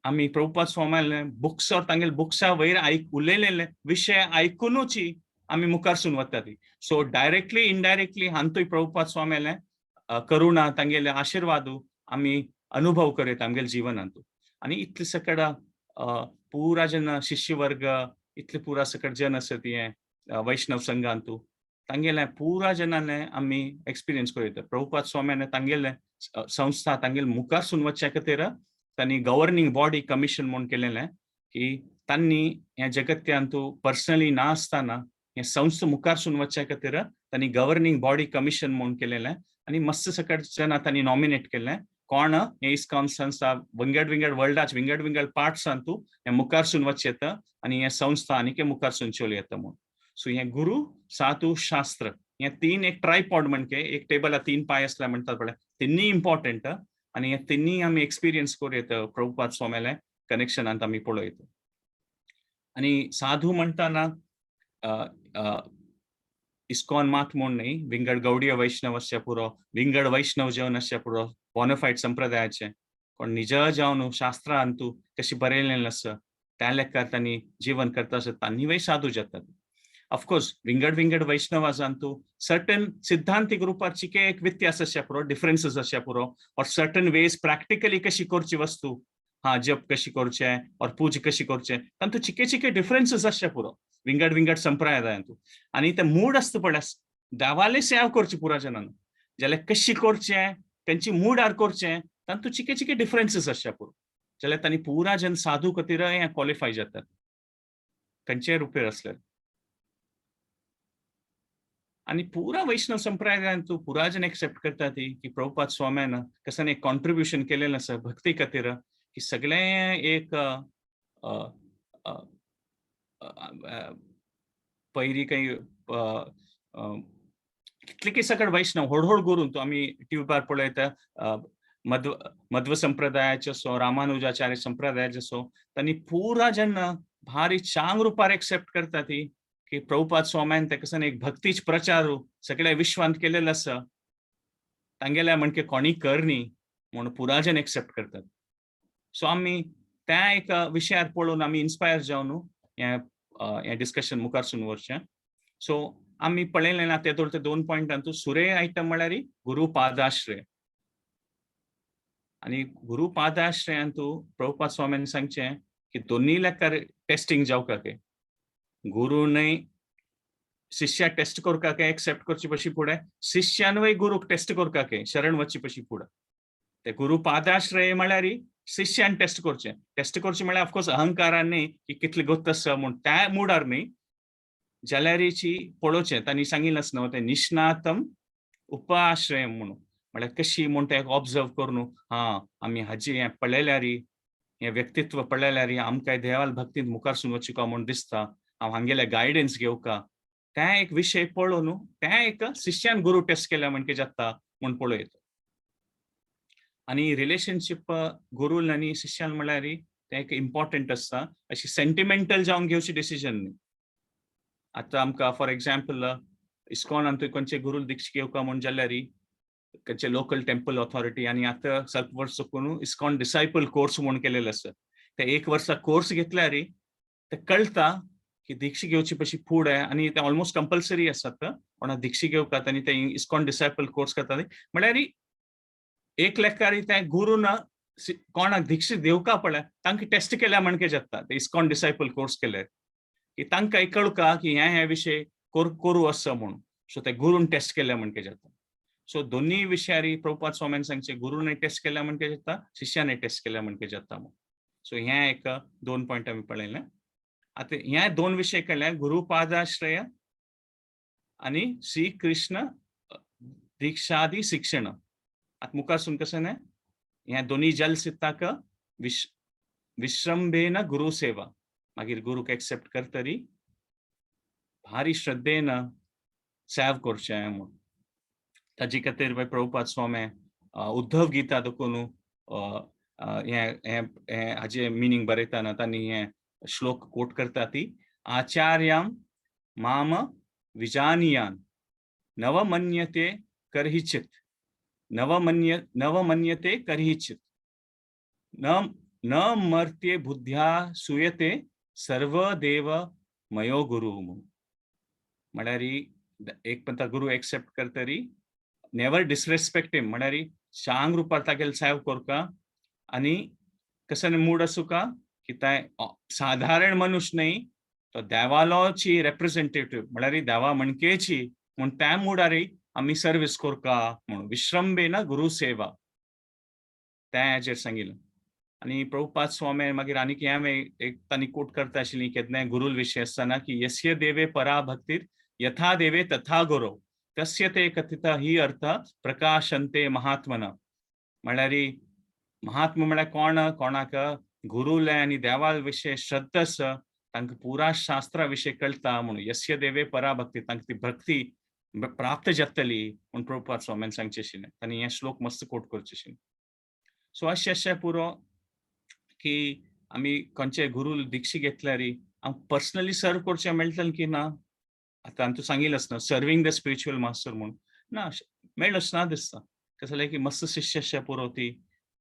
आमी प्रभुपाद स्वाम्याले बुक्स तांगेले बुक्सा वयर आयक उलयलेले विशय आयकुनूच आमी मुखारसून वता ती. सो डायरेक्टली इनडायरेक्टली हांतूय प्रभुपाद स्वाम्याले करुणा, तांगेले आशिर्वादू आमी अनुभव करयता आमगेले जिवनांतू. आनी इतले सकड पुरा जन शिष्य वर्ग, इतले पुरा सकट जन आसा ती वैष्णव संघांतू तांगेले पुरा जनाने आमी एक्सपिरियन्स करूं. प्रभुपाद स्वाम्याने तांगेले संस्था तांगेले मुखारसून वचच्या खातीर तांणी गव्हर्निंग बॉडी कमिशन म्हूण केलेलें की तांणी ह्या जगत्यांतू पर्सनली ना आसतना हे संस्था मुखारसून वचच्या खातीर तांणी गव्हर्निंग बॉडी कमिशन म्हूण केलेलें. आनी मस्त सकट जना तांणी नॉमिनेट केलें कोण हे इस्कॉन संस्था विंगड विंगड वर्ल्डाच विंगड विंगड पार्ट्सांतू हे मुखारसून वच येता आनी हे संस्था आनी मुखारसून चोल येता म्हूण. सो हे गुरु, साधू, शास्त्र हे तीन एक ट्रायपॉड म्हणके एक टेबला तीन पाय असले म्हणतात पळय, तिन्ही इम्पॉर्टंट. आनी हे तिन्ही आमी एक्सपिरियन्स करूं येता प्रभुपाद स्वाम्याले कनेक्शनांत आमी पळयता. आनी साधू म्हणटाना इस्कॉन मात म्हूण न्ही, विंगड गौडीय वैष्णव आसचे पुरो, विंगड वैष्णव जेवन आसचे पुरो, बोनाफायड संप्रदायाचे कोण निज जावन शास्त्रांतू कशी बरयलेलें आसा त्या लेखार तांणी जीवन करता आसत तांणी वय साधू जातात. ऑफकोर्स विंगड विंगड वैष्णवाजांतू सर्टन सिद्धांतीक रुपार चिके एक व्यत्यास आसच्या पुरो, डिफरन्सीस आसच्या पुरो, और सर्टन वेज प्रॅक्टिकली कशी करची वस्तू, हा जप कशी करचे और पूज कशी करचे, तांतू चिके चिके डिफरन्सीस आसचे पुरो विंगड विंगड संप्रदायांतू. आनी ते मूड आसता पळय, देवाले सेवा करची पुरा जनान जाल्यार कशी करचें, तेंची मूडार करचें, तांतू चिके चिके डिफरन्सीस आसच्या पुरो, जाल्यार तांणी पुरा जन साधू खातीर हे क्वॉलिफाय जातात खंयचेय रुपेर आसल्यार. आनी पुरा वैष्णव संप्रदायांतू पुरा जन एक्सेप्ट करता ती की प्रभुपाद स्वाम्यान कसं एक कॉन्ट्रिब्युशन केलेलें आसा भक्ती खातीर की सगळे एक अ, अ, अ, पयली काही कितले सकट वैष्णव व्हड व्हड गुरू तो आमी ट्यूबार पळयता, मध्व मध्व संप्रदायाचे सो, रामानुजाचार्य संप्रदायाचे सो, तांणी पुरा जेन्ना भारी चांग रुपार एक्सेप्ट करता ती की प्रभुपाद स्वाम्यान ते कसन एक भक्तीच प्रचार सगळ्या विश्वांत केलेलो आसा, तांगेल्या म्हणके कोणी करनी म्हूण पुरा जन एक्सेप्ट करतात. सो आमी त्या एका विशयार पळोवन आमी इन्स्पायर जावन हें हें डिस्कशन मुखारसून व्हरचें. सो आमी पळयलें ना ते ते दोन पॉयंटांतू सुरे आयटम म्हळ्यार गुरु पादाश्रय. आनी गुरु पादाश्रयांतू प्रभुपाद स्वाम्यान सांगचें की दोन्ही लेखार टेस्टिंग जावपाक, गुरु न्हय शिष्या टेस्ट करपाक एक्सेप्ट करची पशी फुडें, शिष्यान वय गुरूक टेस्ट करपाक शरण वचची पशी फुडें. ते गुरु पादाश्रय म्हळ्यार शिष्यान टेस्ट करचें. टेस्ट करचें म्हळ्यार ऑफकोर्स अहंकारान न्ही की कितले गोत्त आसा म्हूण त्या मुडार न्ही, जाल्यारीची पळोवचें. तांणी सांगिल्लें आसा न्हू तें निष्णातम उपाश्रय म्हणून, म्हळ्यार कशी म्हूण तें ऑब्जर्व करून हा आमी हाजी हें पळयल्यारी, हें व्यक्तित्व पळयल्यारी आमकां देवाल भक्तींत मुखार सून वचूका म्हूण दिसता, हांव हांगेले गायडन्स घेवका, तें एक विशय पळोवन तें एक शिष्यान गुरू टेस्ट केल्या म्हणके जाता म्हूण पळयता. आनी रिलेशनशीप गुरू आनी शिष्यान म्हळ्यार तें एक इम्पॉर्टंट आसता, अशी सेंटिमेंटल जावन घेवची डिसिजन न्ही. आतां आमकां फॉर एग्जाम्पल इस्कॉनान तुवें खंयचे गुरू दीक्षा घेवका म्हूण जाल्यार खंयचे लोकल टेम्पल ऑथॉरिटी आनी आतां स्वल्प वर्स चुकून इस्कॉन डिसायपल कोर्स म्हूण केलेलो आसा, ते एक वर्सा कोर्स घेतल्यार ते कळटा की दीक्षा घेवची पशी फुडें, आनी ते ऑलमोस्ट कंपल्सरी आसात कोणा दीक्षा घेवकात आनी ते इस्कॉन डिसायपल कोर्स करतात. म्हळ्यार एक लेखारी ते गुरून कोणाक दीक्षा दिवका पळय तांकां टेस्ट केल्या म्हणके जाता ते इस्कॉन डिसायपल कोर्स केले की तांकां कळका की हे हे विशय करूं आसा म्हणून. सो ते गुरून टेस्ट केल्या म्हणके जाता. सो दोन्ही विशयारी प्रभुपाद स्वाम्यान सांगचे गुरूने टेस्ट केल्या म्हणके जाता, शिष्याने टेस्ट केल्या म्हणके जाता म्हणून. सो हे एक दोन पॉयंट आमी पळयले. आतां हे दोन विशय कळ्ळे, गुरुपादाश्रय आनी श्री कृष्ण दीक्षादी शिक्षण. आतां मुखार कशें न्ही हे दोन्ही जल सिद्धाक विश्रंभेन गुरु सेवा, मागीर गुरूक एक्सेप्ट करतरी भारी श्रद्धेन सेव करचें म्हूण. ताजे खातीर प्रभुपाद स्वामी उद्धव गीता देखून हें हाजें मिनींग बरयतना तांणी हें श्लोक कोट करता ती आचार्यां माम विजानियान नवमन्यते कर्हिचित नवमन्यते कर्हिचित न न मर्त्ये बुद्ध्या सुयते सर्वदेव मयो गुरु. म्हळ्यार एक पंता गुरु एक्सेप्ट करतरी नेवर डिसरेस्पेक्ट हिम, म्हळ्यार चांग रुपार तागेल सेव करका आनी कशें मूड आसूका की ते साधारण मनुष्य न्ही, तो देवालोची रेप्रेझेंटेटिव्ह, म्हळ्यार देवा म्हणकेची म्हूण त्या मुडारय आमी सर्वीस करका म्हणून विश्रंभेन गुरु सेवा त्या हाजेर सांगिल्लें. आनी प्रभुपाद स्वामी मागीर आनीक हें एक तांणी कोट करता आशिल्ली केन्नाय गुरूल विशय आसतना की यस्य देवे परा भक्तीर यथा देवे तथा गुरो तस्य ते कथित ही अर्थ प्रकाशंते महात्मन. म्हळ्यार महात्मा म्हळ्यार कोण, कोणाक गुरुले आनी देवा विशय श्रद्धा आसा, तांकां पुरा शास्त्रा विशय कळटा म्हणून यस्य देवे परा भक्ती, तांकां ती भक्ती प्राप्त जातली म्हूण प्रभुपाद स्वाम्यान सांगचें आशिल्लें. तांणी हें श्लोक मस्त कोट करचें आशिल्लें. सो अशें अशें पुरो की आमी खंयचे गुरू दीक्षा घेतल्यार आमकां पर्सनली सर्व करचें मेळटलें की ना? आतां तूं सांगिल्लें आसना सर्वींग the spiritual master म्हूण ना मेळच ना दिसता. कशें जालें की मस्त शिष्य अशें पुरो ती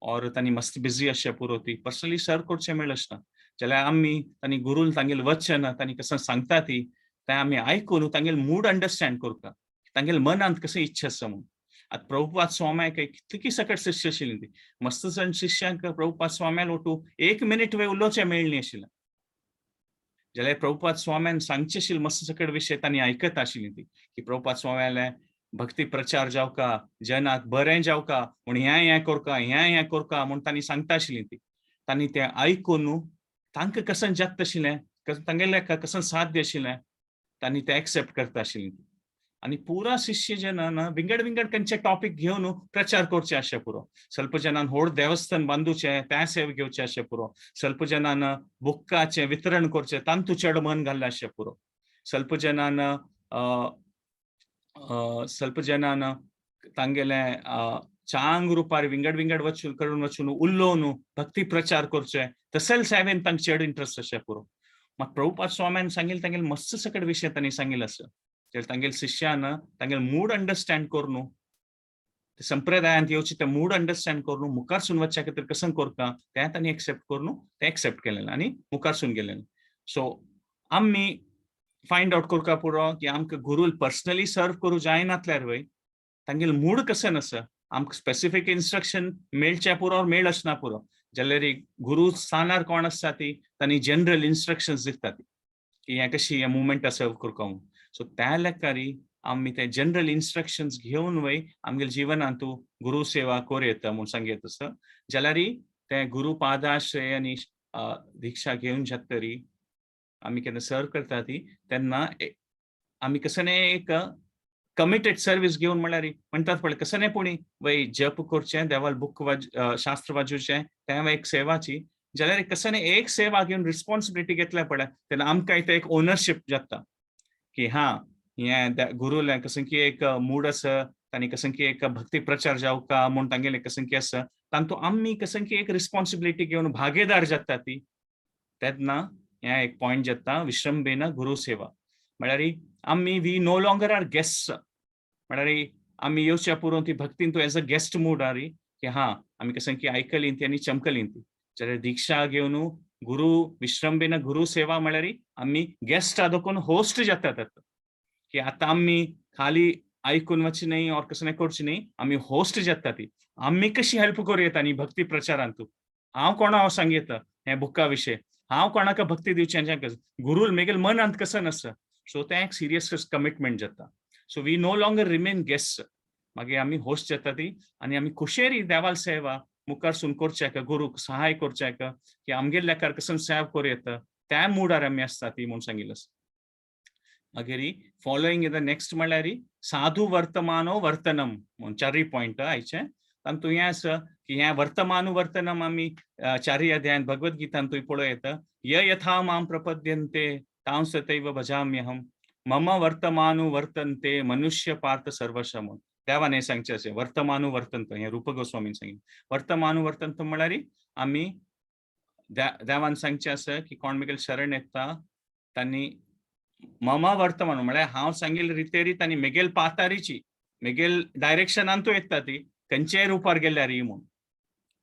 और तांणी मस्त बिजी अशें पुरो ती पर्सनली सर्व करचें मेळच ना. जाल्यार आमी तांणी गुरून तांगेलें वचन तांणी कसं सांगता ती तें आमी आयकून तांगेले मूड अंडरस्टँड करता, तांगेले मनांत कशें इच्छा आसा म्हूण. आतां प्रभुपाद स्वाम्याक कितली सकट शिष्य आशिल्ली ती, मस्त जण शिष्यांक प्रभुपाद स्वाम्यान ओटू एक मिनीट वे उलोवचें मेळनी आशिल्लें. जाल्यार प्रभुपाद स्वाम्यान सांगचें आशिल्लें मस्त सकट विशय तांणी आयकत आशिल्ली ती की प्रभुपाद स्वाम्याले भक्ती प्रचार जावका, जनाक बरें जावका म्हूण हें हें करका, हें हें करका म्हूण तांणी सांगता आशिल्ली ती. तांणी तें आयकून तांकां कशें जाता आशिल्लें, तांगेलें कशें साध्य आशिल्लें, तांणी तें एक्सेप्ट करता आशिल्ली ती. आनी पुरा शिष्य जनान विंगड विंगड खंयचे टॉपीक घेवन प्रचार करचे अशें पुरो. स्वल्प जनान व्हड देवस्थान बांदूचें तें सेव घेवचें अशें पुरो. स्वल्प जनान बुकाचें वितरण करचें तांतू चड मन घाल्लें अशें पुरो. स्वल्प जनान स्वल्प जनान तांगेलें चांग रुपार विंगड विंगड वचून करून वचून उलोवन भक्ती प्रचार करचे तसेल सेवेन तांकां चड इंट्रस्ट अशें पुरो. मात प्रभुपाद स्वाम्यान सांगिल्लें तांगेले मस्त सकट विशय तांणी सांगिल्लें आसा. तांगेले शिष्यान तांगेले मूड अंडरस्टँड करून संप्रदायांत येवचे ते मूड अंडरस्टँड करून मुखार सून वचच्या खातीर कसं करता तें तांणी एक्सेप्ट करून तें एक्सेप्ट केलें आनी मुखार सून गेलें. सो आमी फायंड आवट करपा पुरो की आमकां गुरूल पर्सनली सर्व करूं जायनातल्यार वय तांगेले मूड कशें आसा, आमकां स्पेसिफीक इन्स्ट्रक्शन मेळचें पुरो मेळ ना पुरो. जाल्यार गुरू स्थानार कोण आसता ती तांणी जनरल इन्स्ट्रक्शन्स दिता ती की हें कशी हें मुवमेंट सर्व करपा म्हूण. सो त्या लेखारी आमी ते जनरल इन्स्ट्रक्शन्स घेवन वय आमगेले जिवनांतू गुरू सेवा करूं येता म्हूण सांगयत आसा. जाल्यार ते गुरु पादाश्रय आनी दीक्षा घेवन जातरी आमी केन्ना सर्व करता ती तेन्ना आमी कसं एक कमिटेड सर्वीस घेवन, म्हणल्यार म्हणटात पळय कसं न्ही पुणी वय जप करचें, देवाल बुक वाज, शास्त्र वाजोवचें, तें एक सेवाची. जाल्यार कसं न्ही एक सेवा घेवन रिस्पॉन्सिबिलिटी घेतल्या पळय, तेन्ना आमकां ते एक ओनरशीप जाता की हा, हें गुरुलें कसं की एक मूड आसा, तांणी कसं की एक भक्ती प्रचार जावका म्हूण तांगेलें कसं की आसा, तांतू आमी कसं की एक रिस्पॉन्सिबिलिटी घेवन भागीदार जाता ती. तेन्ना हें एक पॉयंट जाता, विश्रंभेन गुरु सेवा म्हळ्यार आमी we no longer are guest. म्हळ्यार आमी येवच्या पुरो ती भक्तीन तूं एज अ गेस्ट मूड आरी की हा, आमी कसं की आयकली ती आनी चमकली ती. जाल्यार दीक्षा घेवन गुरु विश्रंभेन गुरु सेवा म्हळ्यार आमी गेस्ट आदोकून होस्ट जातात की आतां आमी खाली आयकून वचची न्ही और कसं करची न्ही, आमी होस्ट जाता ती. आमी कशी हेल्प करूं येता न्ही भक्ती प्रचारांतू? हांव कोणा हांव सांगता हे बुका विशय, हांव कोणाक भक्ती दिवचें, गुरुल मेगेल मनांत कसं नासता. सो तें एक सिरियस कमिटमेंट जाता. So we no longer remain guest, मागीर आमी होस्ट जाता ती आनी आमी खुशेरी देवाल सेवा मुखार करच्याक, गुरूक सहाय करच्याक की आमगेर लेखार कसं सेवा करूं येता, त्या मुडार आमी आसता ती म्हूण सांगिल्लें. मागीर फॉलोईंग the next म्हणल्यार साधू वर्तमानो वर्तनम म्हूण चारय पॉयंट आयचे. तातूंत हें आसा की हें वर्तमानु वर्तनम आमी चारय अध्यायान भगवद गीतान तुय पळोवं येता. य यथा मां प्रपद्यन्ते तां तथैव भजाम्यहम, मम वर्तमानु वर्तन्ते मनुष्य पार्थ सर्वश म्हूण देवान हें सांगचें अशें. वर्तमानु वर्तंत हें रूप गोस्वामीन सांगिल्लें. वर्तमानु वर्तंत म्हळ्यार आमी देवान सांगचें आसा की कोण मेगेल शरण येता तांणी मम वर्तमान, म्हळ्यार हांव सांगिल्ले रितेरी तांणी मेगेल पातारीची, मेगेल डायरेक्शनान तूं येता ती, खंयच्याय रुपार गेल्यार म्हूण.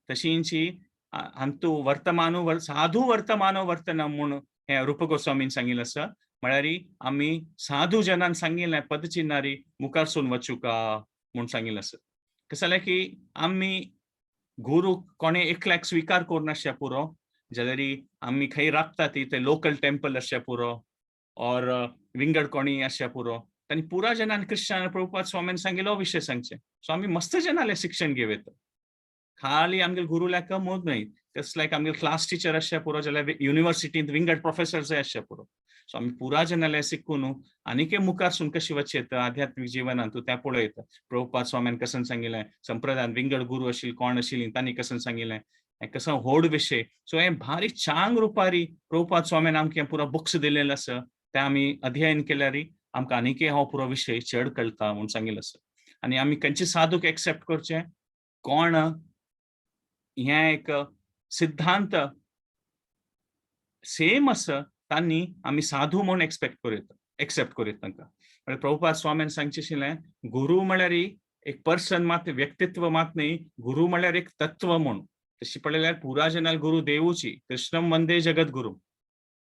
तशींची हांतू वर्तमानु साधू वर्तमानो वर्तनम म्हूण हें रूप गोस्वामीन सांगिल्लें आसा. म्हळ्यार आमी साधू जनान सांगिल्लें पदचिन्नारी मुखारसून वचुका म्हूण सांगिल्लें आसा. कशें जालें की आमी गुरू कोणे एकल्याक स्विकार करूं पुरो, जाल्यार आमी खंय राबता ती ते लोकल टेम्पल आसचे पुरो और विंगड कोणी आसचे पुरो, तांणी पुरा जनान कृष्णान प्रभुपाद स्वामीन सांगिल्लो विशय सांगचे. सो आमी मस्त जनाले शिक्षण घेवं येता, खाली आमगेले गुरुल्याक मोद न्हय. जस्ट लायक आमगेले क्लास टिचर आसचे पुरो, जाल्यार युनिवर्सिटींत विंगड प्रोफेसर्सय आसचे पुरो. सो आमी पुरा जनाले शिकून आनीकय मुखार कशी वचचें येता आध्यात्मीक जिवनांत तें पळयता. प्रभुपाद स्वामीन कसन सांगिल्लें, संप्रदायान विंगड गुरू आशिल्ले कोण आशिल्ली तांणी कसन सांगिल्लें, हें कसो व्हड विशय. सो हें भारी चांग रुपारी प्रभुपाद स्वामीन आमकां पुरो बुक्स दिलेले आसा, ते आमी अध्ययन केल्यार आमकां आनीकय हो पुरो विशय चड कळटा म्हूण सांगिल्लें आसा. आनी आमी खंयचे साधूक एक्सेप्ट करचें, कोण हें एक सिद्धांत सेम आसा, तांणी आमी साधू म्हूण एक्सपेक्ट करूं येता, एक्सेप्ट करूं येता तांकां. म्हळ्यार प्रभुपाद स्वामीन सांगचें आशिल्लें, गुरू म्हळ्यार एक पर्सन मात, व्यक्तित्व मात न्ही, गुरू म्हळ्यार एक तत्व म्हूण. तशी पळयल्यार पुरा जनाल गुरू देवूची, कृष्णम वंदे जगत गुरू.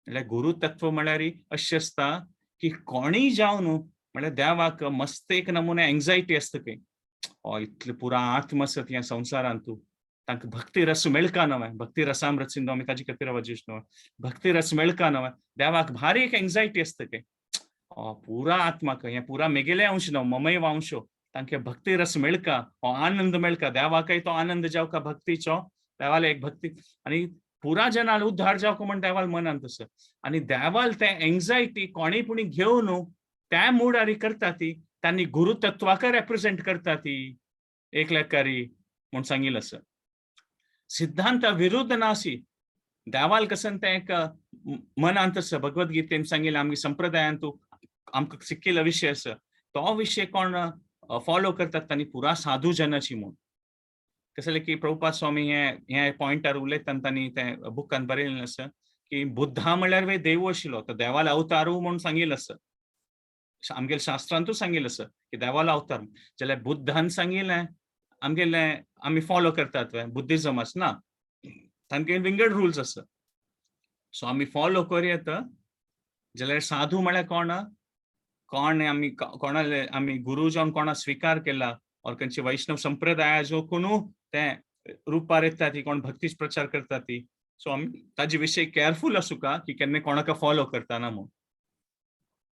म्हळ्यार गुरू तत्व म्हळ्यार अशें आसता की कोणीय जावन, म्हळ्यार देवाक मस्त एक नमुने एंग्जायटी आसता खंय, हो इतले पुरा आत्म आसत ह्या संवसारांतू, तांकां भक्ती रस मेळका नवें, भक्ती रसामृत सिंधू आमी ताजे खातीर वाजिष्णु, भक्ती रस मेळका नवें, देवाक भारी एक एंग्जायटी आसता खंय, पुरा आत्माक हें पुरा मेगेले अंश न्हू, ममय वांशो, तांकां भक्ती रस मेळका, हो आनंद मेळका, देवाकय तो आनंद जावका भक्तीचो, देवाले एक भक्ती आनी पुरा जनाल उद्धार जावका म्हण देवाल मनांत आसा. आनी देवाल ते एंग्जायटी कोणी पुणी घेवन त्या मुडारी करता ती, तांणी गुरु तत्वाक रेप्रेझेंट करता ती एक लेकारी म्हूण सांगिल्लें आसा. सिद्धांता विरुद्ध नासी देवाल कसन तें एक मनांत आसा. भगवद गीतेन सांगिल्लें, आमगे संप्रदायांतू आमकां शिकिल्लो विशय आसा, तो विशय कोण फॉलो करतात तांणी पुरा साधू जनाची म्हूण. कशें जालें की प्रभुपाद स्वामी हे हे पॉयंटार उलयतना तांणी तें बुकान बरयलें आसा की बुद्धा म्हणल्यार वे देव आशिल्लो, तो देवालो अवतारू म्हूण सांगिल्लें आसा. आमगेल्या शास्त्रांतूच सांगिल्लें आसा की देवालो अवतार. जाल्यार बुद्धान सांगिल्लें आमगेलें आमी फॉलो करतात बुद्धिजम आसना, तांगे विंगड रुल्स आसा. सो आमी फॉलो करूं येता. जाल्यार साधू म्हळ्यार कोण? कोण आमी कोणाले आमी गुरू जावन कोणा स्विकार केला और खंयचे वैष्णव संप्रदायाचो कोणू ते रुपार येता ती, कोण भक्तीच प्रचार करता ती. सो आमी ताजे विशय केअरफूल आसूका की केन्ना कोणाक फॉलो करताना म्हूण.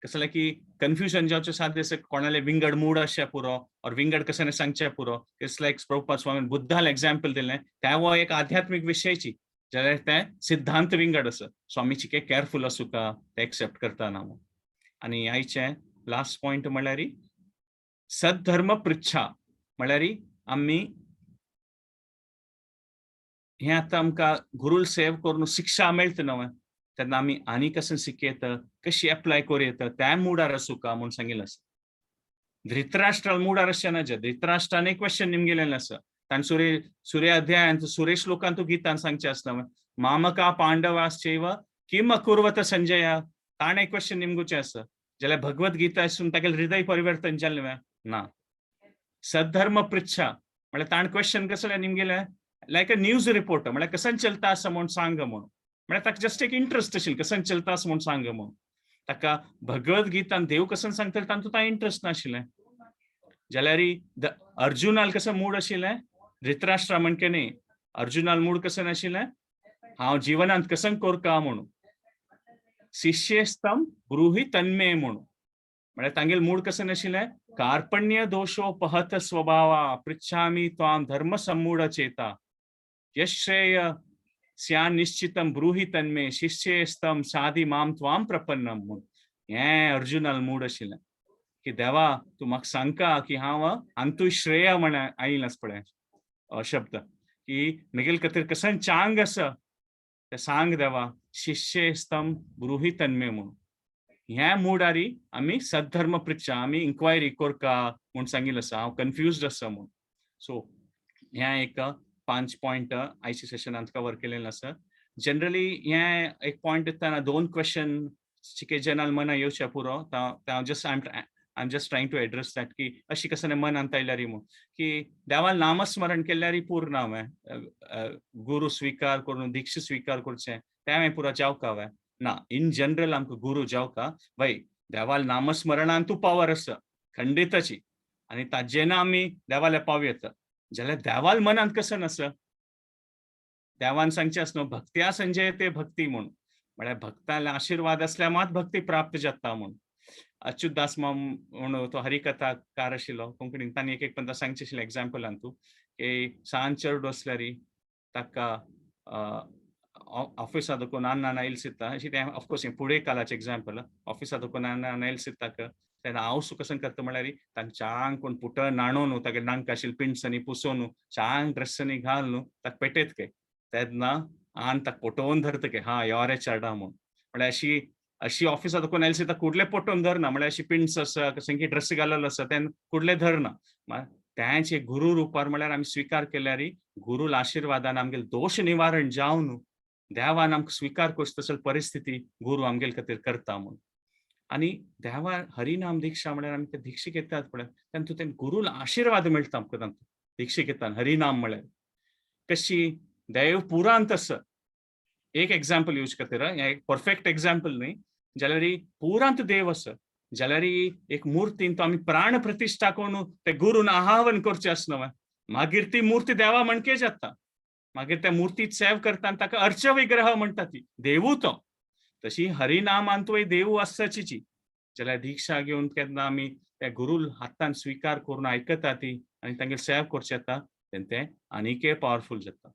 कसं की कन्फ्युजन जावचें साध्य आसा. कोणाले विंगड मूड आसचे पुरो और विंगड कशें सांगचें पुरो. It's like Prabhupada स्वामी बुद्धाला एग्जाम्पल दिलें, त्या हो एक आध्यात्मीक विशयची जाल्यार ते सिद्धांत विंगड आसा. स्वामीची के केअरफुल आसूका ते एक्सेप्ट करतना. आनी आयचें लास्ट पॉयंट म्हणल्यार सद्धर्म पृच्छा, म्हणल्यार आमी हें आतां आमकां गुरूल सेव करून शिक्षा मेळटा न्हय, तेन्ना आमी आनी कशें शिकयत, कशी एप्लाय करूं येता, त्या मुडार आसूका म्हूण सांगिल्लें आसा. धृतराष्ट्रा मुडार अशें ना, जे धृतराष्ट्रान एक क्वेश्चन निमगेलें आसा. ताणें सूर्य अध्यायांत सूर्य श्लोकांत गीतान सांगचें आसता, "मामका पांडवाश्चैव किम अकुर्वत संजय". ताणें एक क्वेश्चन निमगुचें आसा. जाल्यार भगवत गीता आसून तागेलें हृदय परिवर्तन जालें ना. सद्धर्म पृच्छा म्हळ्यार ताणें क्वेश्चन कसलें निमगेलें? लायक अ न्यूज रिपोर्टर, म्हळ्यार कसन चलता आसा म्हूण सांग म्हूण. म्हळ्यार ताका जस्ट एक इंट्रस्ट आशिल्लें, कसन चलता आसा म्हूण सांग म्हूण. ताका भगवत गीतान देव कसन सांगतले तातूंत ताका इंट्रस्ट नाशिल्लें. जाल्यार अर्जुनाल कसं मूड आशिल्लें? धृतराष्ट्रा म्हणके न्ही, अर्जुनाल मूड कसं नाशिल्लें? हांव जिवनांत कसं कोरका म्हणून. "शिष्येस्त्वं ब्रूहि तन्मे" म्हणून. म्हळ्यार तांगेल मूड कसं नाशिल्लें? "कार्पण्य दोषोपहत स्वभावा पृच्छामि त्वां धर्म सम्मूढ चेता यश्रेय स्यान्निश्चितं ब्रूहि तन्मे शिष्येस्त्वं शाधि मां त्वां प्रपन्नम" म्हूण. हें अर्जुनाल मूड आशिल्लें की देवा, तूं म्हाका सांगका की हांव हांतू श्रेय म्हण आयिल्लें आसा पळय शब्द, की म्हगेले खातीर कसन चांग आसा तें सांग देवा. "शिष्येस्त्वं ब्रूहि तन्मे" म्हणून. ह्या मुडारी आमी सद्धर्म पृच्छा, आमी इन्क्वायरी कोरका म्हूण सांगिल्लें आसा, हांव कन्फ्युज्ड आसा म्हूण. सो ह्या एक पांच पॉयंट आयच्या सेशनांत कवर केलेले आसा. जनरली हे एक पॉयंट दितना दोन क्वेश्चन चिके जनाल मना येवचे पुरो. हांव just I am just trying to address that की अशी कसं मनांत आयल्यार म्हूण की देवान नामस्मरण केल्यार पूर्ण हांवें गुरु स्वीकार करून दीक्षा स्वीकार करचें तें हांवें पुरो जावका हांवें ना. इन जनरल आमकां गुरु जावका वय, देवाल नामस्मरणान तूं पावर आसा खंडिताची आनी ताजेना आमी देवाले पाव येता. जाल्यार देवाल मनांत कसं आसा? देवान सांगचें आसा न्हू, "भक्त्या संजयते भक्ती" म्हूण. म्हळ्यार भक्ताले आशिर्वाद असल्यार मात भक्ती प्राप्त जाता म्हूण. अच्युत दास माम म्हणून तो हरिकथाकार आशिल्लो कोंकणीन, तांणी एक एक पंदा सांगचें आशिल्लें एग्जाम्पलान तूं की सान चेडो आसल्यार ताका ऑफिसा दोकोन अण्णा आयल सिता अशी तें. ऑफकोर्स हें फुडें कालाचें एग्जाम्पल. ऑफिसा दोकोन अण्णा आयल सिताक तेन्ना हांव कसं करता म्हळ्यार तांकां चांग कोण पुट न्हाणोवन, तागे नांक आशिल्ले पिंट्सांनी पुसोवन, चांग ड्रेसांनी घालून ताका पेटयत के. तेन्ना आन ताका पोटोवन धरता की हा यो रे चेडा म्हूण. म्हळ्यार अशी अशी ऑफिसात कोण आयले सिता कुडले पोटोवन धरना. म्हळ्यार अशी पिंट्स आसा, कसं की ड्रेस घाललेलो आसा, तेन्ना कुडले धरना. तेंच गुरु रुपार म्हळ्यार आमी स्विकार केल्यार गुरुल आशिर्वादान आमगेले दोश निवारण जावन देवान आमकां स्विकार करचो तसली परिस्थिती गुरु आमगेले खातीर करता म्हूण. आनी देवा हरिनाम दीक्षा म्हळ्यार आमी ते दीक्षा घेतात पळय, तेन्ना ते गुरुल आशिर्वाद मेळटा आमकां. तांतूं दीक्षा घेता हरिनाम म्हळ्यार कशी देव पुरांत आसा. एक एग्जाम्पल यूज खातीर, हें एक परफेक्ट एग्जाम्पल न्ही, जाल्यार पुरांत देव आसा जाल्यार एक मुर्तीन तो आमी प्राण प्रतिश्ठा करून ते गुरून आवाहन करचें आसा न्हय, मागीर ती मूर्ती देवा म्हणके जाता. मागीर त्या मुर्तीत सेव करता आनी ताका अर्च विग्रह म्हणटा. ती देवू तो. तशी हरिनामांतूय देवू आसची. जाल्यार दीक्षा घेवन केन्ना आमी त्या गुरूल हातान स्विकार करून आयकता ती आनी तांगेर सेव करचें येता, तेन्ना तें आनीकय पावरफूल जाता.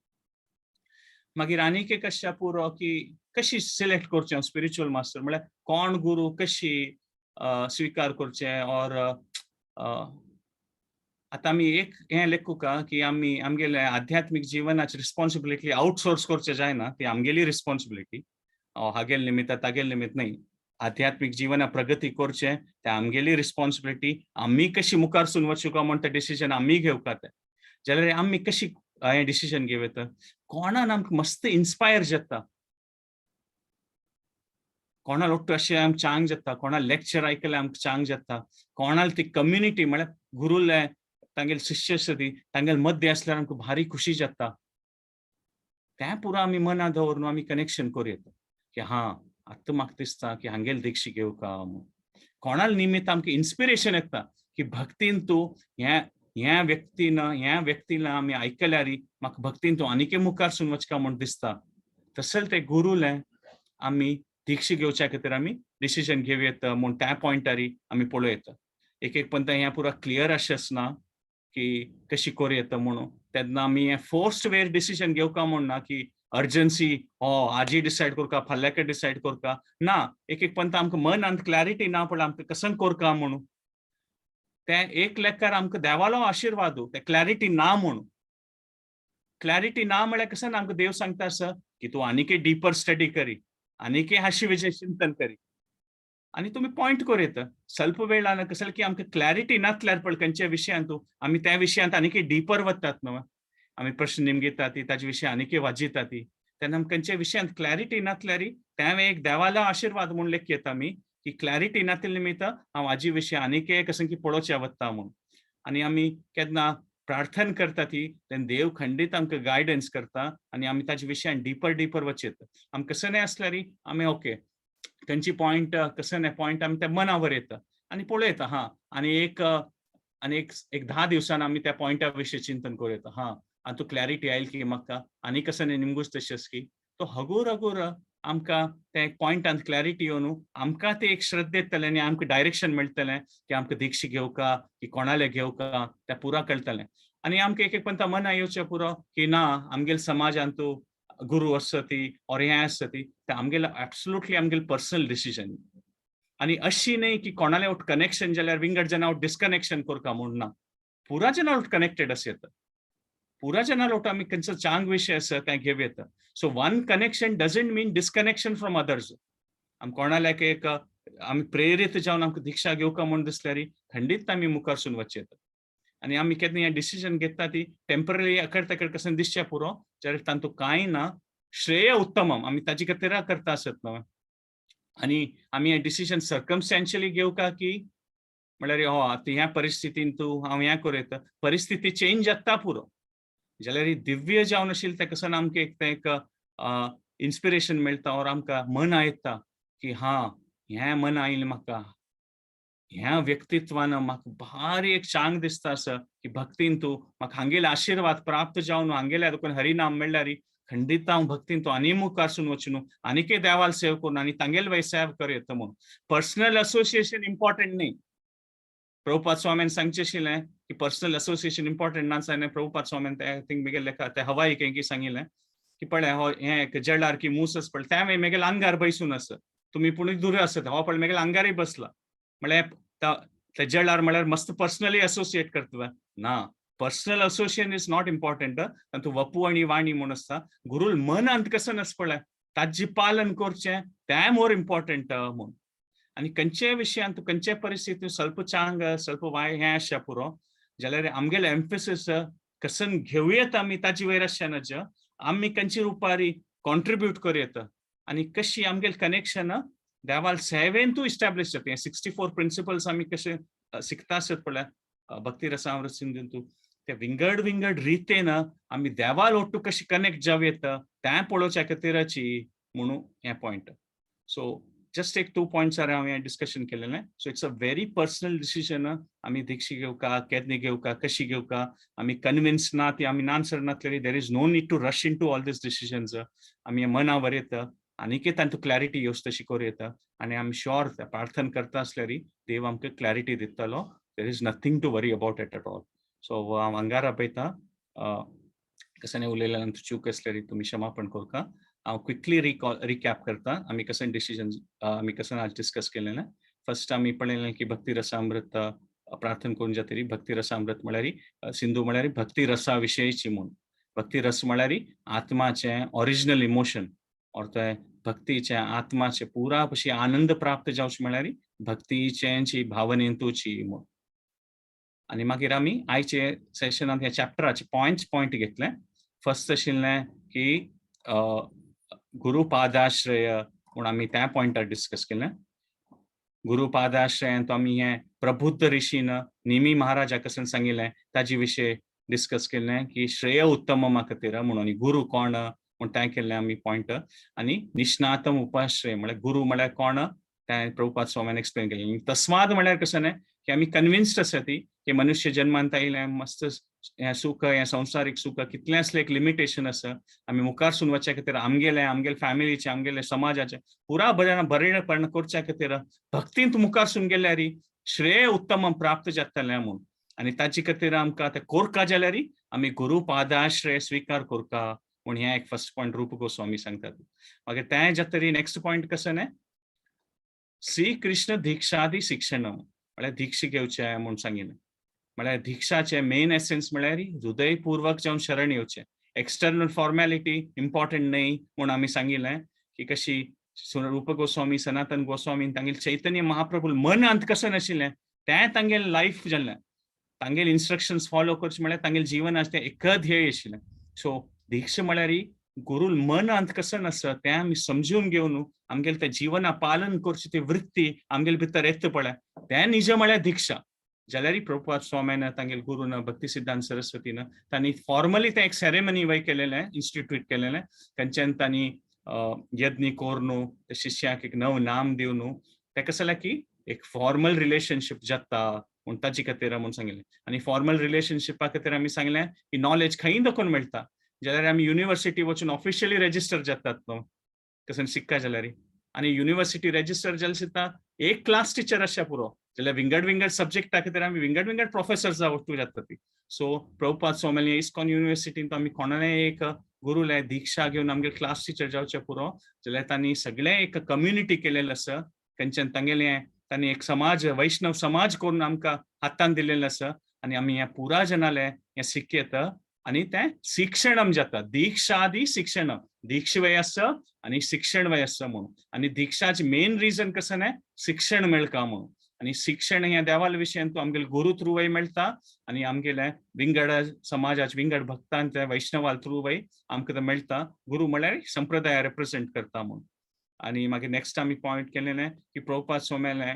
मागीर आनीक एक अशें पुरो की कशी सिलेक्ट करचें स्पिरिच्युअल मास्टर, म्हळ्यार कोण गुरू कशी स्विकार करचें? ऑर आतां आमी एक हें लेखुका की आमी आमगेले आध्यात्मीक जिवनाची रिस्पॉन्सिबिलिटी आउटसोर्स करचें जायना. ती आमगेली रिस्पॉन्सिबिलिटी, हागेल निमित्त तागेल निमित्त न्ही. आध्यात्मीक जिवना प्रगती करचें ते आमगेली रिस्पॉन्सिबिलिटी. आमी कशी मुखार सून वचूं म्हण तें डिसिजन आमी घेवका तें. जाल्यार आमी कशी हें डिसिजन घेवं येता? कोणान आमकां मस्त इन्स्पायर जाता, कोणा लोक अशें आमकां चांग जाता, कोणा लेक्चर आयकल्यार आमकां चांग जाता, कोणाल ती कम्युनिटी म्हळ्यार गुरुले तांगेले शिष्य आसा ती तांगेले मध्य आसल्यार आमकां भारी खुशी जाता. तें पुरो आमी मना दवरून आमी कनेक्शन करूं येता की हा, आतां म्हाका दिसता की हांगेल दीक्षा घेवका म्हूण. कोणाल निमित्त आमकां इन्स्पिरेशन येता की भक्तीन तूं ह्या ह्या व्यक्तीन ह्या व्यक्तीला आमी आयकल्यार म्हाका भक्तीन तूं आनीकय मुखार सून वचका म्हूण दिसता. तशें ते गुरुले आमी दीक्षा घेवच्या खातीर आमी डिसिजन घेवं येता म्हूण त्या पॉयंटारी आमी पळोवं येता. एक एक पंत हें पुरा क्लियर अशें आसना की कशी करूं येता म्हणून, तेन्ना आमी हें फोर्स्ड वेर डिसिजन घेवका म्हूण ना की अर्जन्सी, हो आजी डिसायड करका, फाल्यां डिसायड करका ना. एक एक पंत आमकां मनांत क्लॅरिटी ना, पण आमकां कसं करका म्हणून तें एक लेखार आमकां देवालो आशिर्वाद तें क्लॅरिटी ना म्हणून. क्लॅरिटी ना म्हळ्यार कसं आमकां देव सांगता आसा की तूं आनीकय डिपर स्टडी करी, आनीकय हाशी विशय चिंतन करी आनी तुमी पॉयंट करूं येता. स्वल्प वेळान कसं की आमकां क्लॅरिटी नासल्यार पळय खंयच्या विशयांत आमी त्या विशयांत आनीकय डिपर वतात न्हू, आमी प्रश्न निमगितात ताजे विशय आनीकय वाजितात. तेन्ना आमकां खंयच्या विशयांत क्लॅरिटी नासल्यार तें एक देवालो आशिर्वाद म्हूण लेखयता आमी की क्लॅरिटी नातिल्ले निमित्त हांव हाजी विशय आनीकय कसं की पळोवचें वता म्हूण. आनी आमी केन्ना प्रार्थना करता ती तेन्ना देव खंडीत आमकां गायडन्स करता आनी आमी ताजे विशयान डिपर डिपर वचयता. आमकां कसं नाय आसल्यार आमी ओके खंयची पॉयंट कसं नाय पॉयंट आमी त्या मनावर येता आनी पळयता. हा, आनी एक एक 10 दिवसान आमी त्या पॉयंटा विशीं चिंतन करूं येता. हा, आनी तूं क्लॅरिटी आयल की म्हाका आनी कसं न्ही निमगूच तशें की तो हगूर हगूर आमकां ते पॉयंटान क्लॅरिटी येवन आमकां ते एक श्रद्धा येतलें आनी आमकां डायरेक्शन मेळटलें की आमकां दीक्षा घेवका की कोणाले घेवका तें पुरा कळटलें. आनी आमकां एक एक पंता मना येवचें पुरो की ना, आमगेले समाजान तूं गुरू आसता ती ऑर हें आसता ती, ते आमगेले एब्सोल्युटली आमगेले पर्सनल डिसिजन. आनी अशी न्ही की कोणाले वट कनेक्शन जाल्यार विंगड जना वट डिस्कनेक्शन करका म्हूण ना. पुरा जना वट कनेक्टेड आस येता, पुरा जना वट आमी खंयचो चांग विशय आसा तें घेवं येता. So one connection doesn't mean disconnection from others. आमी कोणाल्याक एक आमी प्रेरीत जावन आमकां दीक्षा घेवका म्हूण दिसल्यार खंडीत आमी मुखारसून वचचें येता. आनी आमी केन्ना हें डिसिजन घेता ती टेंपररी अकड तकड कसं दिसचें पुरो, जाल्यार तातूंत कांय ना. श्रेय उत्तमम आमी ताजे खातीर करता आसत न्हय. आनी आमी हें डिसिजन सर्कमस्टॅन्शियली घेवका की म्हळ्यार हो आतां ह्या परिस्थितीन तूं हांव हें करूं येता, परिस्थिती चेंज जाता पुरो, जाल्यार ही दिव्य जावन आशिल्लें तें कसं आमकां एक तें एक इन्स्पिरेशन मेळटा ऑर आमकां मन येता की हा, हें मन आयलें म्हाका, ह्या व्यक्तित्वान म्हाका भारी एक चांग दिसता आसा की भक्तीन तूं म्हाका हांगेले आशिर्वाद प्राप्त जावन हांगेल्या तुका हरिनाम मेळ्ळ्यार खंडीत हांव भक्तीन तूं आनी मुखारसून वचून आनीकय देवाल सेव करून आनी तांगेले वय सेव कर येता म्हणून. पर्सनल असोसिएशन इम्पॉर्टंट न्ही. प्रभुपाद स्वामीन सांगचें आशिल्लें की पर्सनल असोसिएशन इम्पॉर्टंट ना सांगलें प्रभुपाद स्वामीन. I think मेगेले लेखा ते हवाई खंय सांगिल्लें की पळय, हो हें एक जळार की मूस आसा पळय, तें मेगेले आंगार बैसून आसा, तुमी पूण दूर आसत, हो पळय मेगेले आंगारय बसला. म्हळ्यार ते जळार म्हळ्यार मस्त पर्सनली असोसिएट करता ना. Personal association is not important. तातूंत वपू आनी वाणी म्हूण आसता. गुरूल मनांत कसं आसा पळय ताजी पालन करचें तें मोर इम्पॉर्टंट म्हूण. आनी खंयच्याय विशयांत खंयच्याय परिस्थितींत स्वल्प चांग स्वल्प वाय हें आसचें पुरो, जाल्यार आमगेलें एम्फेसिस कसन घेवयेत आमी ताजे वयर आसचें नज, आमी खंयच्या रुपारी कॉन्ट्रिब्यूट करूं येता आनी कशी आमगेलें कनेक्शन देवाल सेवेंतूय इस्टॅब्लिश जाता. हे 64 प्रिंसिपल्स आमी कशे शिकता आसत पळय भक्ती रसामृत सिंधूंतू, ते विंगड विंगड रितेन आमी देवाल ಒಟ್ಟು कशी कनेक्ट जावं येता तें पळोवच्या खातीराची म्हणून हें पॉयंट. सो जस्ट एक टू पॉयंट्सार हांवें हें डिस्कशन केलेलें. So it's a very personal decision. आमी दीक्षा घेवका, केन्ना घेवका, कशी घेवका, आमी कन्विन्स ना ती आमी नानसर नासलेली, there is no need to rush into all these decisions. आमी मनावर येता आनीकय तांतूं क्लॅरिटी येवच तशी करूं येता. आनी आमी शुअर प्रार्थना करता आसल्यार देव आमकां क्लॅरिटी दितलो. There is nothing to worry about it at all. So हांव अंगार आपयता. कशें उलयल्यान चूक आसल्यार तुमी क्षमापण करका. हांव क्विकली रिकॉल रिकॅप करता आमी कशें डिसिजन आमी कशें आज डिस्कस केलेलें. फर्स्ट आमी पळयलें की भक्ती रसामृत प्रार्थना करून जातरी भक्ती रसामृत म्हळ्यार सिंधू म्हळ्यार भक्ती रसा विशयची म्हूण. भक्ती रस म्हळ्यार आत्माचें ओरिजिनल इमोशन ऑर ते भक्तीचे आत्माचे पुरा पशी आनंद प्राप्त जावचे म्हळ्यार भक्तीचे भावनेंतूची म्हूण. आनी मागीर आमी आयचे सेशनांत ह्या चॅप्टराचे पॉयंट्स पॉयंट घेतले. फर्स्ट आशिल्लें की गुरुपादाश्रय म्हूण आमी त्या पॉयंटार डिस्कस केलें. गुरुपादाश्रयांत आमी हें प्रबुद्ध ऋषीन निमी महाराजा कसन सांगिल्लें ताजे विशय डिस्कस केलें की श्रेय उत्तम खातीर म्हणून आनी गुरू कोण म्हूण तें केल्लें आमी पॉयंट. आनी निष्णातम उपाश्रय म्हळ्यार गुरू म्हळ्यार कोण तें प्रभुपाद स्वामीन एक्सप्लेन केलें. तस्माद म्हळ्यार कशें न्ही की आमी कन्विन्स्ड आसा ती की मनुष्य जन्मांत आयिल्लें मस्त हें सुख, हें संवसारीक सुख कितलें आसलें एक लिमिटेशन आसा. आमी मुखारसून वचच्या खातीर आमगेलें, आमगेले फॅमिलीचें, आमगेले समाजाचें पुरा बरें बरेपण करच्या खातीर भक्तींत मुखारसून गेल्यार श्रेय उत्तम प्राप्त जातलें म्हूण. आनी ताचे खातीर आमकां तें कोरका जाल्यार आमी गुरू पादाश्रय स्विकार कोरका म्हूण हें एक फर्स्ट पॉयंट रूप गोस्वामी सांगतात. मागीर तें जातरी नेक्स्ट पॉयंट कसो न्ही, श्री कृष्ण दीक्षादी शिक्षण म्हळ्यार दीक्षा घेवचें म्हूण सांगिल्लें. म्हळ्यार दीक्षाचें मेन एसेन्स म्हळ्यार हृदयपूर्वक जावन शरण येवचें. एक्सटर्नल फॉर्मेलिटी इम्पॉर्टंट न्हय म्हूण आमी सांगिल्लें की कशी रूप गोस्वामी, सनातन गोस्वामी तांगेले चैतन्य महाप्रभू मनांत कसं नाशिल्लें तें तांगेलें लायफ जाल्लें. तांगेले इन्स्ट्रक्शन्स फॉलो करचें म्हळ्यार तांगेलें जीवन आसा तें एक ध्येय आशिल्लें. सो दीक्षा म्हळ्यार गुरूल मनांत कसं आसा तें आमी समजून घेवन आमगेलें तें जिवना पालन करची ती वृत्ती आमगेले भितर येता पळय तें निज म्हळ्यार दीक्षा. जाल्यार प्रभुपाद स्वाम्यान तांगेले गुरून भक्ती सिद्धांत सरस्वतीन तांणी फॉर्मली तें एक सेरेमनी वय केलेलें, इन्स्टिट्यूट केलेलें. तेंच्यान तांणी यज्ञ कोरून शिष्याक एक नव नाम दिवन तें कसं जालें की एक फॉर्मल रिलेशनशीप जाता म्हूण ताजे खातीर म्हूण सांगिल्लें. आनी फॉर्मल रिलेशनशिपा खातीर आमी सांगलें की नॉलेज खंय दाखोवन मेळटा जाल्यार आमी युनिवर्सिटी वचून ऑफिशियली रेजिस्टर जातात न्हू कसं शिक्का जाल्यार. आनी युनिवर्सिटी रेजिस्टर जाल्यार सुद्दां एक क्लास टिचर आसच्या पुरो, जाल्यार विंगड विंगड सब्जेक्टा खातीर आमी विंगड विंगड प्रोफेसर्सा वटू जाता ती. सो प्रभुपाद स्वामी इस्कॉन युनिवर्सिटीन आमी कोणालें एक गुरुले दीक्षा घेवन आमगे क्लास टिचर जावचें पुरो, जाल्यार तांणी सगळें एक कम्युनिटी केलेलें आसा. खंयच्यान तांगेलें तांणी एक समाज, वैष्णव समाज करून आमकां हातान दिलेलें आसा. आनी आमी ह्या पुरा जनाले हें शिकयता आनी तें शिक्षणम जाता. दीक्षादी शिक्षणम, दीक्ष वय आसा आनी शिक्षण वय आसा म्हणून. आनी दीक्षाचे मेन रिजन कसं न्ही, शिक्षण मेळका म्हणून. आनी शिक्षण ह्या देवाल विशयान आमगेले गुरू थ्रू वय मेळटा आनी आमगेले विंगड समाजाचे विंगड भक्तांचे वैष्णवाल थ्रू वय आमकां तें मेळटा. गुरू म्हळ्यार संप्रदाय रिप्रेझेंट करता म्हणून. आनी मागीर नेक्स्ट आमी पॉयंट केलेलें की प्रभुपाद स्वाम्याले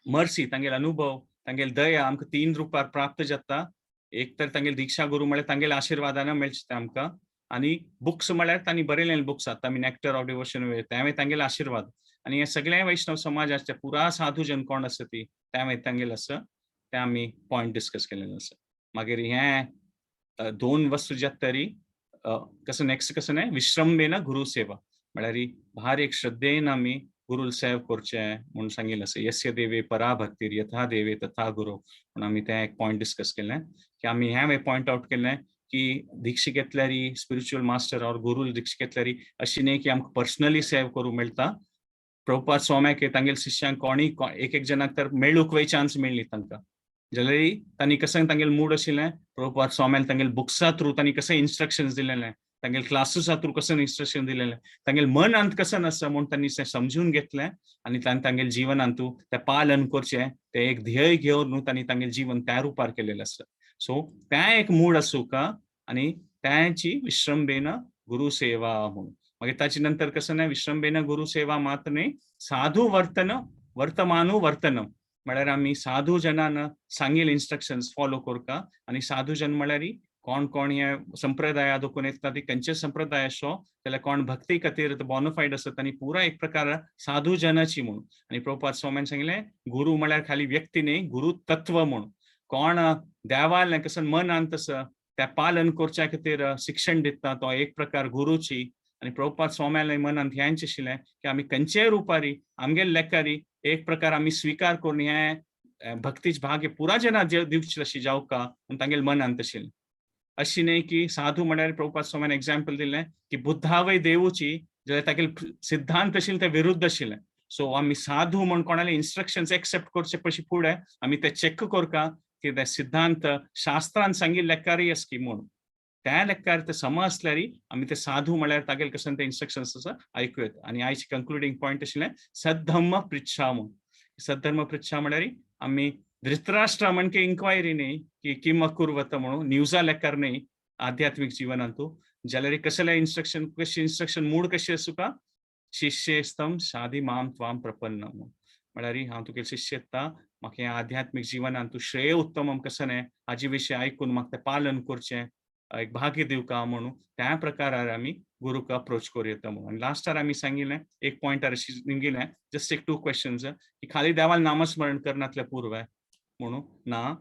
मर्सी, तांगेले अनुभव, तांगेले दया आमकां तीन रुपार प्राप्त जाता. एक तर तांगेले दीक्षा गुरू म्हळ्यार तांगेले आशिर्वादान मेळचे ते आमकां. आनी बुक्स म्हळ्यार तांणी बरयलेले बुक्स आतां आमी नॅक्टर ऑफ डिवोशन तेंवूय तांगेले आशिर्वाद. आनी हे सगळे वैष्णव समाजाचे पुरा साधू जन कोण आसा ती तेंवूय तांगेले आसा. तें आमी पॉयंट डिस्कस केलेलें आसा. मागीर हें दोन वस्तू जाता तरी कसं नेक्स्ट कसं न्ही, विश्रंभेन गुरु सेवा म्हळ्यार भारी एक श्रद्धेन आमी गुरूल सेव करचें म्हूण सांगिल्लें आसा. यस्य देवे परा भक्तीर यथा देवे तथा गुरू म्हूण आमी तें एक पॉयंट डिस्कस केलें की आमी हें पॉयंट आवट केलें की दीक्षा घेतल्यार स्पिरिच्युअल मास्टर ऑर गुरूल दीक्षा घेतल्यार अशी न्ही की आमकां पर्सनली सेव करूंक मेळटा. प्रभुपाद स्वाम्याक तांगेले शिष्यांक कोणी एक एक जणांक तर मेळूंक वय चान्स मेळ्ळी तांकां, जाल्यार तांणी कसं तांगेलें मूड आशिल्लें, प्रभुपाद स्वाम्यान तांगेले बुक्सा थ्रू तांणी कशें इन्स्ट्रक्शन्स दिलेलें, तांगेले क्लासीसा थ्रू कसं इन्स्ट्रक्शन दिलेलें, तांगेले मनांत कसं आसा म्हूण तांणी तें समजून घेतलें आनी तांणी तांगेले जिवनांतू तें पालन करचें तें एक ध्येय घेवन न्हू तांणी तांगेलें जीवन त्या रुपार केलेलें आसा. सो तें एक मूड आसूका आनी तेंची विश्रंभेन गुरु सेवा म्हणून. मागीर ताचे नंतर कसं न्ही, विश्रंभेन गुरु सेवा मात्र न्ही, साधू वर्तन वर्तमानु वर्तनम म्हळ्यार आमी साधू जनान सांगिल्ले इन्स्ट्रक्शन्स फॉलो करता. आनी साधू जन म्हळ्यार कोण कोण हे संप्रदाया दोकून येता ती खंयचे संप्रदाय असो जाल्यार कोण भक्ती खातीर बोनाफायड आसत आनी पुरा एक प्रकार साधू जनाची म्हणून. आनी प्रभुपाद स्वाम्यान सांगलें गुरू म्हळ्यार खाली व्यक्ती न्ही, गुरु तत्व म्हणून. कोण देवालें कसं मनान तसं त्या पालन करच्या खातीर शिक्षण दिता तो एक प्रकार गुरुची. आनी प्रभुपाद स्वाम्याले मनांत हेंच आशिल्लें की आमी खंयचेय रुपारी आमगेले लेखारी एक प्रकार आमी स्विकार करून हें भक्तीच भाग्य पुरा जना दिवचे अशी जावका म्हूण तांगेले मनांत आशिल्लें. अशी न्ही की साधू म्हळ्यार प्रभुपाद स्वाम्यान एग्जाम्पल दिलें की बुद्धावय देवूची जाल्यार तागेले सिद्धांत आशिल्ले ते विरुद्ध आशिल्ले. सो आमी साधू म्हूण कोणाले इन्स्ट्रक्शन्स एक्सेप्ट करचे पयलीं फुडें आमी ते चॅक करका की ते सिद्धांत शास्त्रान सांगिल्ले लेखारी आसा की म्हूण. त्या लेखार ते सम आसल्यार आमी ते साधू म्हळ्यार तागेले कशें ते इन्स्ट्रक्शन्स आसा आयकूं येता. आनी आयचे कंक्लुडींग पॉयंट आशिल्लें सद्धर्म पृच्छा म्हूण. सद्धर्म पृच्छा म्हळ्यार आमी धृतराष्ट्र म्हणके इन्क्वायरी न्ही की किम अकुर्वत म्हणून न्यूजा लेखार न्ही आध्यात्मिक जीवनांतू, जाल्यार कसले इन्स्ट्रक्शन कशी इन्स्ट्रक्शन मूड कशी आसूका, शिष्येस्तम शादी माम त्वाम प्रपन्न म्हूण. म्हळ्यार हांव तुगे शिष्य येता, म्हाका हें आध्यात्मिक जीवनांत श्रेय उत्तमम कसं न्ही हाजे विशय आयकून म्हाका तें पालन करचें एक भाग्य दिवका म्हणून त्या प्रकारार आमी गुरूक अप्रोच करूं येता म्हणून. आनी लास्टार आमी सांगिल्लें एक पॉयंटार अशी निमगिलें जस्ट एक टू क्वेश्चन्स की खाली देवाल नामस्मरण करनातलें पूर्व म्हणून ना,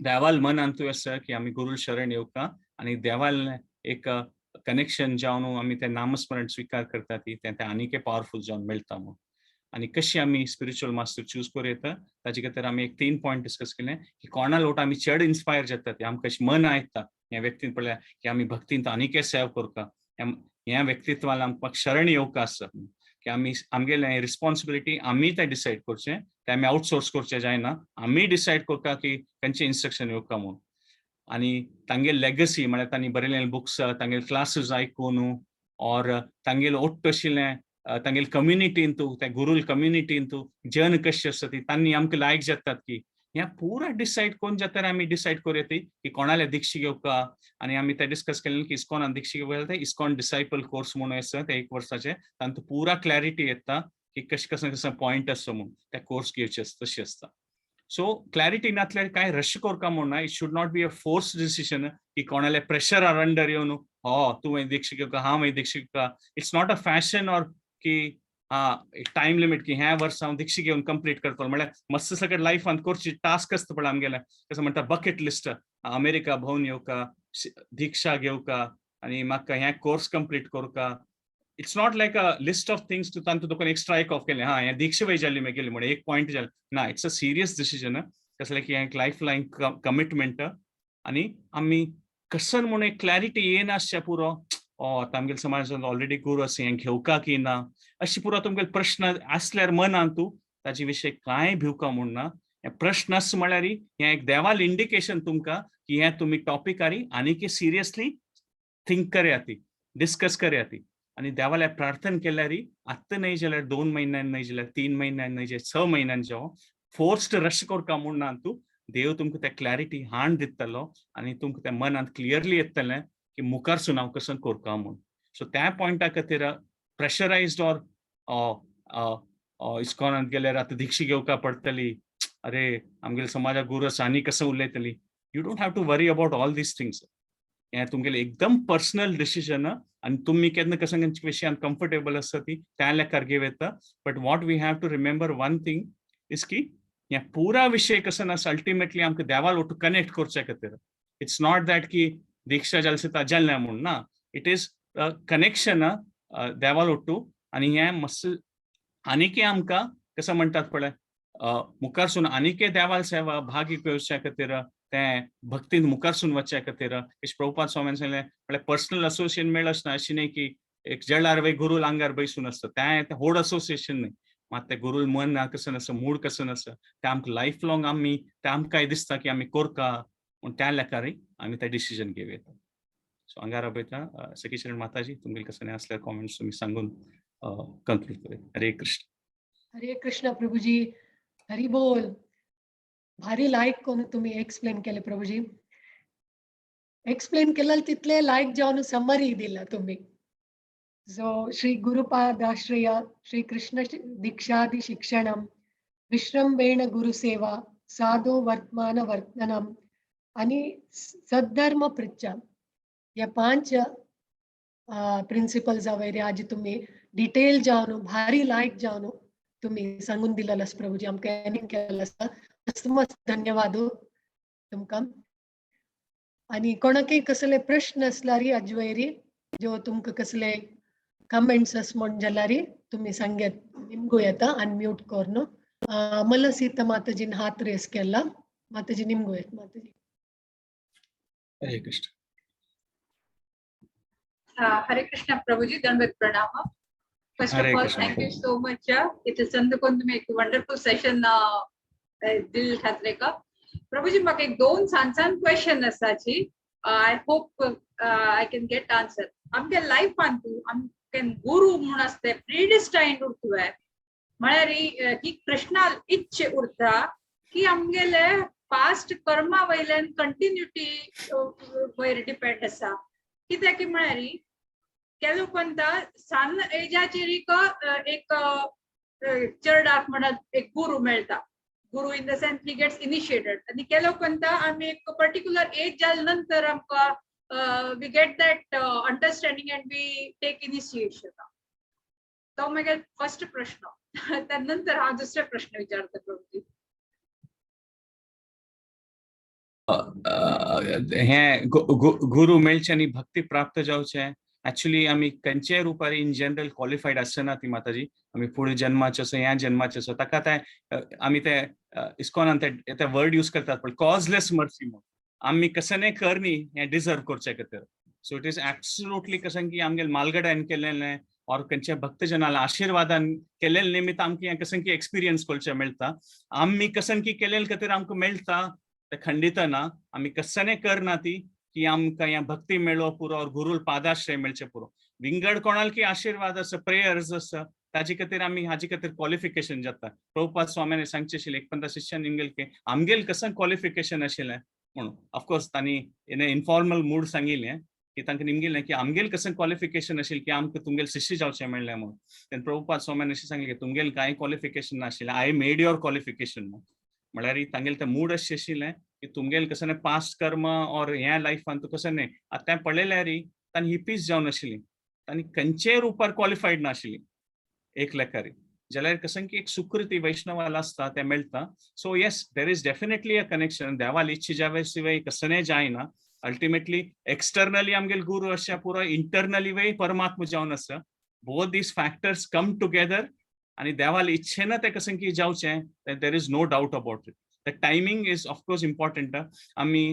देवाल मनान तूं आसा की आमी गुरू शरण येवका आनी देवाल एक कनेक्शन जावन आमी तें नामस्मरण स्विकार करता ती तें आनीकय पावरफूल जावन मेळटा म्हूण. आनी कशी आमी स्पिरिच्युअल मास्टर चूज करूं येता ताजे खातीर आमी एक 3 पॉयंट डिस्कस केले की कोणा लोट आमी चड इन्स्पायर जाता ती आमकां अशें मन आयकता ह्या व्यक्तीन पळया की आमी भक्तीन आनीकय सेव करता, ह्या व्यक्तित्वान आमकां शरण येवका आसा की आमी आमगेले रिस्पॉन्सिबिलिटी आमी तें डिसायड करचें, तें आमी आउटसोर्स करचें जायना, आमी डिसायड करता की खंयचें इन्स्ट्रक्शन येवका म्हूण. आनी तांगेले लेगसी म्हळ्यार तांणी बरयलेले बुक्स, तांगेले क्लासीस आयकून ऑर तांगेले ओट्ट आशिल्लें तांगेले कम्युनिटीन तूं त्या गुरूल कम्युनिटीन तूं जन कशी आसता ती तांणी आमकां लायक जातात की ह्या पुरा डिसायड कोण जाता आमी डिसायड करूं येता की कोणाले दीक्षा घेवका. आनी आमी ते डिस्कस केलें की इस्कॉनान दीक्षा घेवका जाल्यार इस्कॉन डिसायपल कोर्स म्हणून आसा ते 1 वर्साचे, तांतूं पुरा क्लॅरिटी येता की कशें कसं कसं पॉयंट आसा म्हूण त्या कोर्स घेवचे आसता तशी आसता. सो क्लॅरिटी नासल्यार कांय रश करका म्हूण ना, it should not be a force decision की कोणाले प्रेशर अंडर येवन हो तूं दीक्षा घेवका हांव दीक्षा घेवका. It's not a fashion or की टायम लिमिट की ह्या वर्सा हांव दीक्षा घेवन कंप्लीट करतलो म्हळ्यार मस्त सगळें लायफान करची टास्क आसता पळय आमगेलें, कसं म्हणटा बकेट लिस्ट, अमेरिका भोंवन येवका, दीक्षा घेवका आनी म्हाका हें कोर्स कंप्लीट करका. It's not like a list of things तूं तांतूं तुका एक स्ट्रायक ऑफ केलें हा हें दीक्षा वय जाली मागीर म्हणून एक पॉयंट जालें ना. It's a serious decision, कसलें की एक लायफ लायन कमिटमेंट. आनी आमी कसन म्हणून एक क्लॅरिटी येनासच्या पुरो ओ आतां आमगेले समाजांत ऑलरेडी गुरू आसा हें घेवका की ना अशी पुरो तुमगेले प्रश्न आसल्यार मनान तूं ताजे विशय कांय भिवका म्हूण ना. हें प्रश्न आसा म्हळ्यार हें एक देवाल इंडिकेशन तुमकां की हें तुमी टॉपिकारी आनीकय सिरियसली थिंक करया ती, डिस्कस करया ती. आनी देवाल्या प्रार्थना केल्यार आत्तां न्हय जाल्यार 2 म्हयन्यान न्हय जाल्यार 3 म्हयन्यान न्हय जाल्यार 6 म्हयन्यान जेव फोर्स्ड रश करका म्हूण ना, तूं देव तुमकां तें क्लॅरिटी हाण दितलो आनी तुमकां तें मनांत क्लियरली येतलें की मुखारसून हांव कसो करका म्हूण. सो त्या पॉयंटा खातीर प्रेशरायज्ड ऑर इस्कॉनांत गेल्यार आतां दीक्षा घेवका पडटली, अरे आमगेले समाजाक गुरू आसा आनी कसो उलयतली, you don't have to worry about all these things. हें तुमगेलें एकदम पर्सनल डिसिजन आनी तुमी केन्ना कसं विशयान कम्फर्टेबल आसा ती त्या लेखार घेवं येता. But what we have to remember one thing is की ह्या पुरा विशय कसो आसा अल्टिमेटली आमकां देवाल ओटू कनेक्ट करच्या खातीर. It's not that की दीक्षा जाली जाता जालें म्हूण ना, it is connection देवाल ओट्टू. आनी हें मस्त आनीकय आमकां कसं म्हणटात पळय मुखारसून आनीकय देवाल सेवा भागी घेवच्या खातीर तें भक्तीन मुखारसून वचच्या खातीर अशें प्रभुपाद स्वामीन सांगलें म्हळ्यार पर्सनल असोसिएशन मेळच ना, अशें न्हय की एक जळार वय गुरूल आंगार बैसून आसता तें व्हड असोसिएशन न्हय, मात तें गुरूल मन कसं आसा मूड कसं आसा तें आमकां लायफ लॉंग आमी तें आमकांय दिसता की आमी करका पूण त्या लेखारय आमी तें डिसिजन घेवं येता. सो हांगा राबयता सखीशरण माताजी, तुमगेले कसले आसल्यार कॉमेंट्स तुमी सांगून कंक्लूड करूया. हरे कृष्ण. हरे कृष्ण प्रभुजी, हरी बोल. भारी लायक कोण तुम्ही एक्सप्लेन केले प्रभुजी, एक्सप्लेन केलं तितले लायक जावन समरी दिला तुम्ही. सो श्री गुरुपादाश्रय श्री कृष्ण दीक्षादि शिक्षणम विश्रम्भेण गुरुसेवा साधो वर्तमान वर्तनम आणि सद्धर्म पृच्छा या 5 प्रिन्सिपल्स वगैरे आज तुम्ही डिटेल जावन भारी लायक जावन तुम्ही सांगून दिलेलं प्रभुजी, आमकां केलें आसा. मस्त मस्त धन्यवाद तुमकां. आणि कोणाकय कसले प्रश्न आसल्यार अजवैरी जो तुमकां कसले कमेंट्स आस म्हण जाल्यार तुम्ही सांगत निमगू येता अनम्यूट करून. अमल सीता माताजीन हात रेस केला, माताजी निमगू येत. माताजी हरे Krishna. Hare Krishna Prabhuji, Dandavat Pranama. First Hare of all, Krishna. Thank you so much. It is Chandrakant एक वंडरफुल सेशन दिल ठाकरे का. प्रभुजी म्हाका एक 2 सान सान क्वेश्चन आसाची, I hope I can get answer. आमगे लायफान तूं आमगे गुरु म्हूण आसता प्रिडिस्टायन्ड उरतुवे म्हळ्यार ही कृष्णा इच्छ उरता की आमगेले पास्ट कर्मा वयल्यान कंटिन्युटी वयर डिपेंड आसा. कित्याक की म्हळ्यार केलो पंता सान एजाचेर एक चरडाक म्हणत एक गुरु मेळटा, गुरु in the sense he gets initiated. आनी केलो पंता आमी एक पर्टिक्युलर एज जाल्या नंतर आमकां we get that understanding and we take initiation. तो मागीर फर्स्ट प्रश्न, त्या नंतर हांव दुसरे प्रश्न विचारता प्रभुजी. हे गुरु मेळचे आनी भक्ती प्राप्त जावचें. ऍक्च्युली आमी खंयच्याय रुपार इन जनरल क्वॉलिफायड आसना ती माताजी. आमी फुडें जन्माचे आसा, ह्या जन्माचे आसा, ताका ते आमी ते इस्कॉनान ते वर्ड यूज करतात पण कॉजलेस मर्सी म्हणून. आमी कसने करनी हें डिजर्व करचे खातीर. सो it is absolutely कशें की आमगेले मालगड्यान केलेलें और खंयच्या भक्तजनाला आशिर्वादान केलेले निमित्त आमकां हें कशें की एक्सपिरियन्स करचें मेळटा. आमी कशें की केलेले खातीर आमकां मेळटा तें खंडित ना. आमी कसने करना ती की आमकां हें भक्ती मेळो पुरो और गुरूल पादाश्रय मेळचें पुरो. विंगड कोणाल की आशिर्वाद आसा, प्रेयर्स आसा, ताजे खातीर आमी हाजे खातीर क्वॉलिफिकेशन जाता. प्रभुपाद स्वाम्याने सांगचें आशिल्लें एक पंदा शिष्यान निमगेल की आमगेल कसं क्वॉलिफिकेशन आशिल्लें म्हणून. ऑफकोर्स तांणी इन इनफॉर्मल मूड सांगिल्लें की तांकां निमगेलें की आमगेल कसं क्वॉलिफिकेशन आशिल्लें की आमकां तुमगेल शिष्य जावचें मेळ्ळें म्हणून. तेन्ना प्रभुपाद स्वाम्यान अशें सांगलें की तुमगेल कांय क्वॉलिफिकेशन नाशिल्लें, I made your qualification म्हणून. म्हळ्यार तांगेलें तें मूड अशें आशिल्लें की तुमगेल कसं न्ही पास्ट कर्म और ह्या लायफान तूं कसं न्ही. आतां तें पळयल्यार तांणी हिपीस जावन आशिल्ली, तांणी खंयचेय रुपार क्वॉलिफायड नाशिल्ली एक लेखारी. जाल्यार कसं की एक सुकृती वैष्णवाला आसता तें मेळटा. So yes, there is definitely a connection. Devali इच्छा जावे शिवाय कसने जायना. अल्टिमेटली एक्सटर्नली आमगेल गुरु अशा पुरो, इंटरनली वे परमात्मा जावन आसा. Both these factors come together आणि देवाली इच्छेन तें कसं की जावचें, there is no doubt about it. The timing is of course important. आमी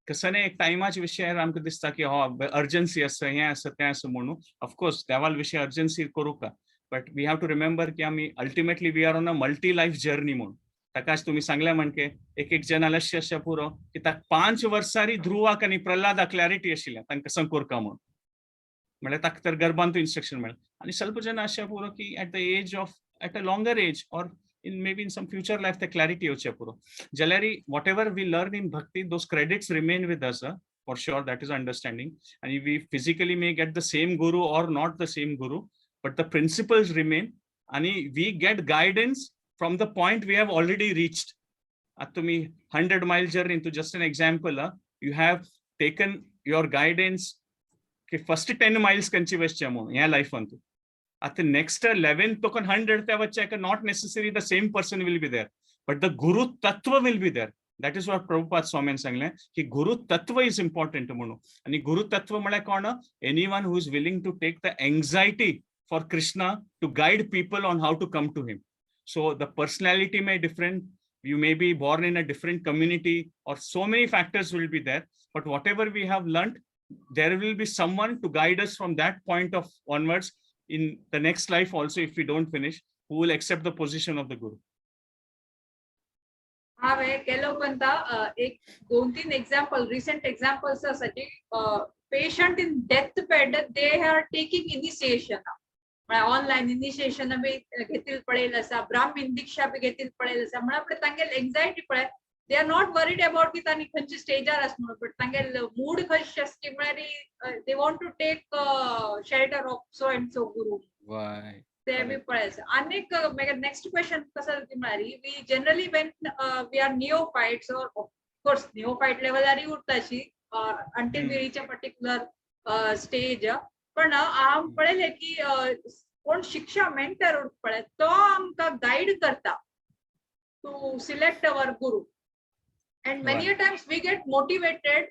कसं एक टायमाच्या विशयार आमकां दिसता की हो अर्जन्सी आसा, हें आसा, तें आसा म्हणून. ऑफकोर्स देवाल विशय अर्जन्सी करूंक, but we have to remember की आमी ultimately we are on a multi life journey म्हणून. ताकाच तुमी सांगलें म्हणके एक एक जण अशें अशें पुरो की ताका 5 वर्सांनी ध्रुवाक आनी प्रल्हादाक क्लॅरिटी आशिल्लें तांकां कसं करका म्हणून. म्हळ्यार ताका तर गर्भांतू इन्स्ट्रक्शन मेळ्ळें. आनी ಸ್ವಲ್ಪ जण अशें पुरो की at the age of at a longer age or in maybe in some future life ते क्लॅरिटी येवचें पुरो. जाल्यार whatever we learn in bhakti, those credits remain with us for sure, that is understanding. And we physically may get the same guru or not the same guru, but the principles remain and we get guidance from the point we have already reached. आता तुम्ही 100 mile journey to, just an example, you have taken your guidance की first 10 miles कंची वचचे म्हणून ह्या लायफान तूं. आता नेक्स्ट 11 token 100 त्या वच्चे, not necessary the same person will be there, but the guru tattva will be there. That is what Prabhupada स्वामीन सांगलें की गुरु तत्व is important म्हणून. आणि गुरु तत्व म्हळ्यार कोण? Anyone who is willing to take the anxiety for Krishna to guide people on how to come to him. So the personality may different, you may be born in a different community or so many factors will be there, but whatever we have learned, there will be someone to guide us from that point of onwards in the next life also, if we don't finish, who will accept the position of the guru. हांवें केलो पंता एक दोन तीन example, recent examples आसा की patient in death bed, they are taking initiation, म्हळ्यार online initiation बी घेतील पळयल आसा, ब्राह्मीण दीक्षा बी घेतील पळयल आसा. म्हळ्यार आपले तांगेले एन्झायटी पळय, they are not worried about की तांणी खंयच्या स्टेजार आसा म्हणून, बट तांगेले मूड खंयचे आसा की म्हळ्यार they want to take shelter of so and so guru. ते बी पळयस. आनीक मागीर नेक्स्ट क्वेश्चन कसो ती म्हळ्यार we generally, when we are neophytes, or of course neophyte लेवलारय उरता अशी until we reach a particular stage, पण हांव पळयलें की कोण शिक्षा मेंटर पळय, तो आमकां गायड करता to select our guru, and many a times we get motivated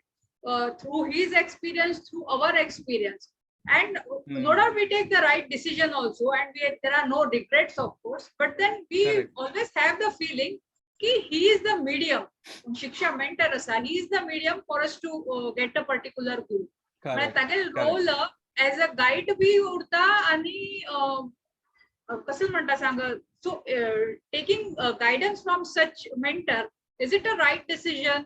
through his experience, through our experience, and no doubt we take the right decision also, and there are no regrets, of course, but then we Correct. Always have the feeling ki he is the medium, shiksha mentor asa, he is the medium for us to get a particular guru. म्हळ्यार तागेले role as a guide B उरता आणि कसं म्हणटा सांग, so taking guidance from such mentor, is it a right decision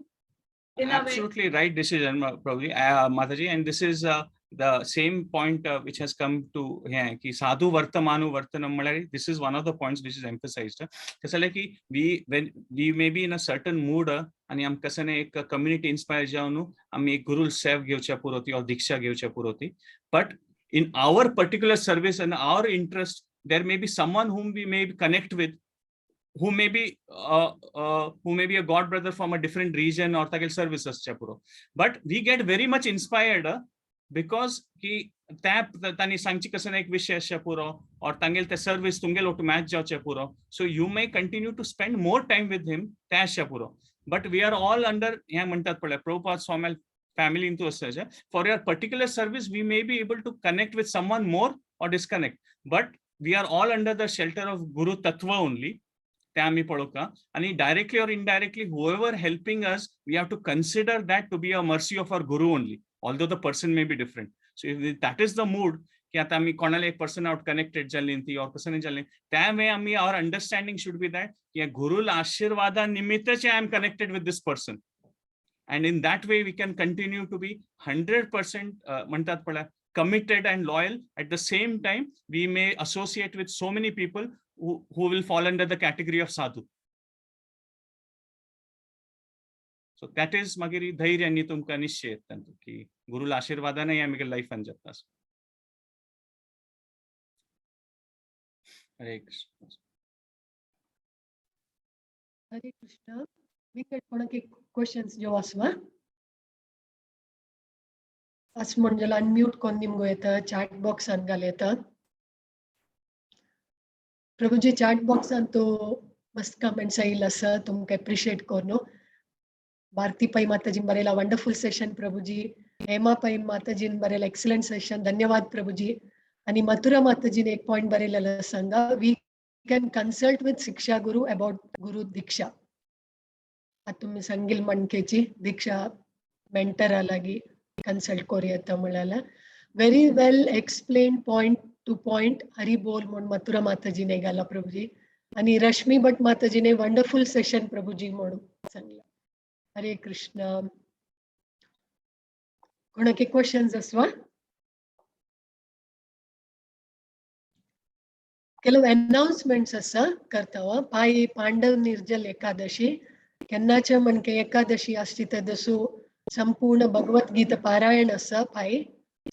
in a way? Absolutely right decision, probably, Mataji. And this is the same point which has come to here, की साधु वर्तमानु वर्तनम म्हळ्यार this is one of the points which is emphasized. कसं जालें की we when we may be in a certain mood आणि आमकां कसं एक community inspire जावन आमी एक गुरुल सेव घेवच्या पुरो or दीक्षा घेवच्या पुरो, but in our particular service and our interest, there may be someone whom we may connect with, who may be a god brother from a different region or तागेले service आसच्या पुरो, but we get very much inspired because की त्या तांणी सांगची कसं एक विषय आसच्या पुरो or तांगेले ते सर्विस तुमगेले ओटू मॅच जावचे पुरो, so you may continue to spend more time with him. ते आसच्या पुरो. But we are all under हें म्हणटात पळय प्रभुपाद स्वामी फॅमिलीन तूं आसता. For your particular service we may be able to connect with someone more or disconnect, but we are all under the shelter of guru tattva only. ते आमी पळोवका आनी directly or indirectly whoever helping us, we have to consider that to be a mercy of our guru only, although the person may be different. So if that is the mood की आता आमी कोणाला एक person out connected जाल्ली ती और person जाल्ली, त्या वे आमी our understanding should be that की Gurul आशीर्वादा निमित्तच I am connected with this person, and in that way we can continue to be 100% म्हणतात पळय committed and loyal. At the same time, we may associate with so many people who will fall under the category of sadhu. So that is मागीर धैर्य आनी तुमकां निश्चय येता की गुरुला आशीर्वादानय आमगे लायफान जाता. हरे कृष्ण. हरे कृष्ण. विकट कोणाक क्वेश्चन्स जो आसवा अस म्हणजे अनम्यूट कोण निमगो येता, चॅट बॉक्सान घाल येता. प्रभुजी चॅट बॉक्सान तो मस्त कमेंट्स आयिल्ले आसा, तुमकां एप्रिशिएट करून. भारती पै माताजीन बरयला वंडरफुल सेशन प्रभुजी. हेमा पै माताजीन बरयला एक्सलंट सेशन, धन्यवाद प्रभुजी. आणि मथुरा माताजीन एक पॉइंट बरयलेलो सांगा, we can consult with shiksha guru about guru diksha. आता तुम्ही सांगील मणकेची दीक्षा मेंटरा लागी कन्सल्ट करूया म्हळ्याला. Very well explain point to point, Hari बोल म्हूण मथुरा माताजीने घाला प्रभुजी. आणि रश्मी भट माताजीने वंडरफुल सेशन प्रभुजी म्हणून सांगला. हरे कृष्ण. कोणाके क्वेश्चन्स आसवा? ಕೆಲವು अनाउन्समेंट्स आसा करता. पाय पांडव निर्जल एकादशी केन्नाचे म्हणके एकादशी आसची तेदसू संपूर्ण भगवत गीता पारायण आसा. पाय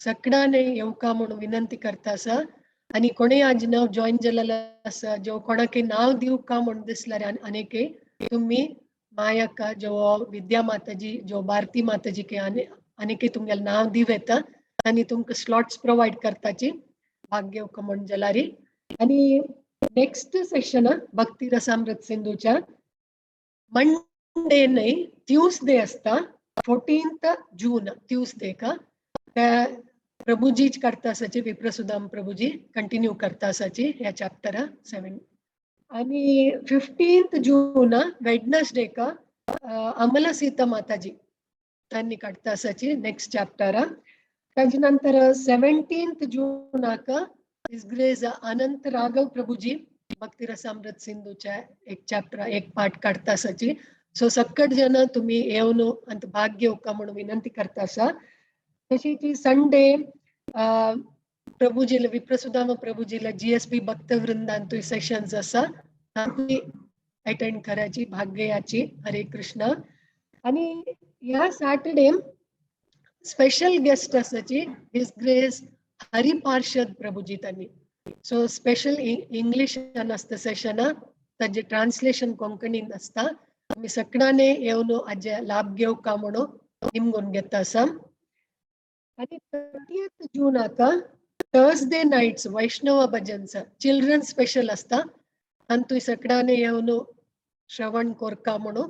सगळ्याने येवका म्हणून विनंती करता आसा. आनी कोणेय आज नाव जॉईन जालेलो आसा, जो कोणाके नाव दिवका म्हणून दिसल्यार अनेके तुम्ही मायका जो विद्या माताजी जो भारती माताजी के अनेके तुमगेले नाव दिव येता आनी तुमकां स्लॉट्स प्रोवायड करताची भाग घेवका म्हूण जाल्यार. आणि नेक्स्ट सेशन भक्ती रसामृत सिंधूच्या मंडे न्हय ट्यूसडे आसता, 14 जून ट्यूसडे का त्या प्रभुजीच करता आसाची, विप्रसुदाम प्रभुजी कंटिन्यू करता आसाची ह्या चॅप्टरा 7. आणि 15 जून वेडनसडे का अमला सीता माताजी त्यांनी काडता आसाची नेक्स्ट चॅप्टरा. ताजे नंतर 17 जूनाक his grace अनंत राघव प्रभुजी भक्ती रसामृत सिंधूच्या एक चॅप्टर एक पाठ काडता आसाची. सो सक्कट जन तुम्ही येवन अंत भाग घेवका म्हणून विनंती करता आसा. तशी ती संडे प्रभुजीला विप्रसुदाम प्रभुजीला GSB भक्तवृंदांतूय सेशन्स आसा, अटेंड करायची भाग घेयाची. हरे कृष्ण. आणि ह्या सॅटर्डे स्पेशल गेस्ट आसाची his grace Hariparshad Prabhuji त्यांनी. सो स्पेशल इंग्लिशान आसता सेशन, ताजे ट्रान्सलेशन कोंकणीन आसता. तुमी सगळ्याने येवन हाजे लाभ घेवका म्हणून निमगून घेता आसा. आणि 30 जूनाक थर्सडे नायट्स वैष्णव भजन्स चिल्ड्रन स्पेशल आसता, तांतूय सगळ्याने येवन श्रवण कोरका म्हणून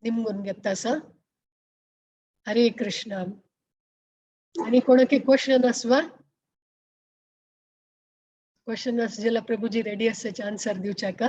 निमगून घेता आसा. हरे कृष्ण. आणि कोणाके क्वेश्चन आसवा? क्वेश्चन आसा जाल्यार प्रभुजी रेडी आसाचे आन्सर दिवच्याका.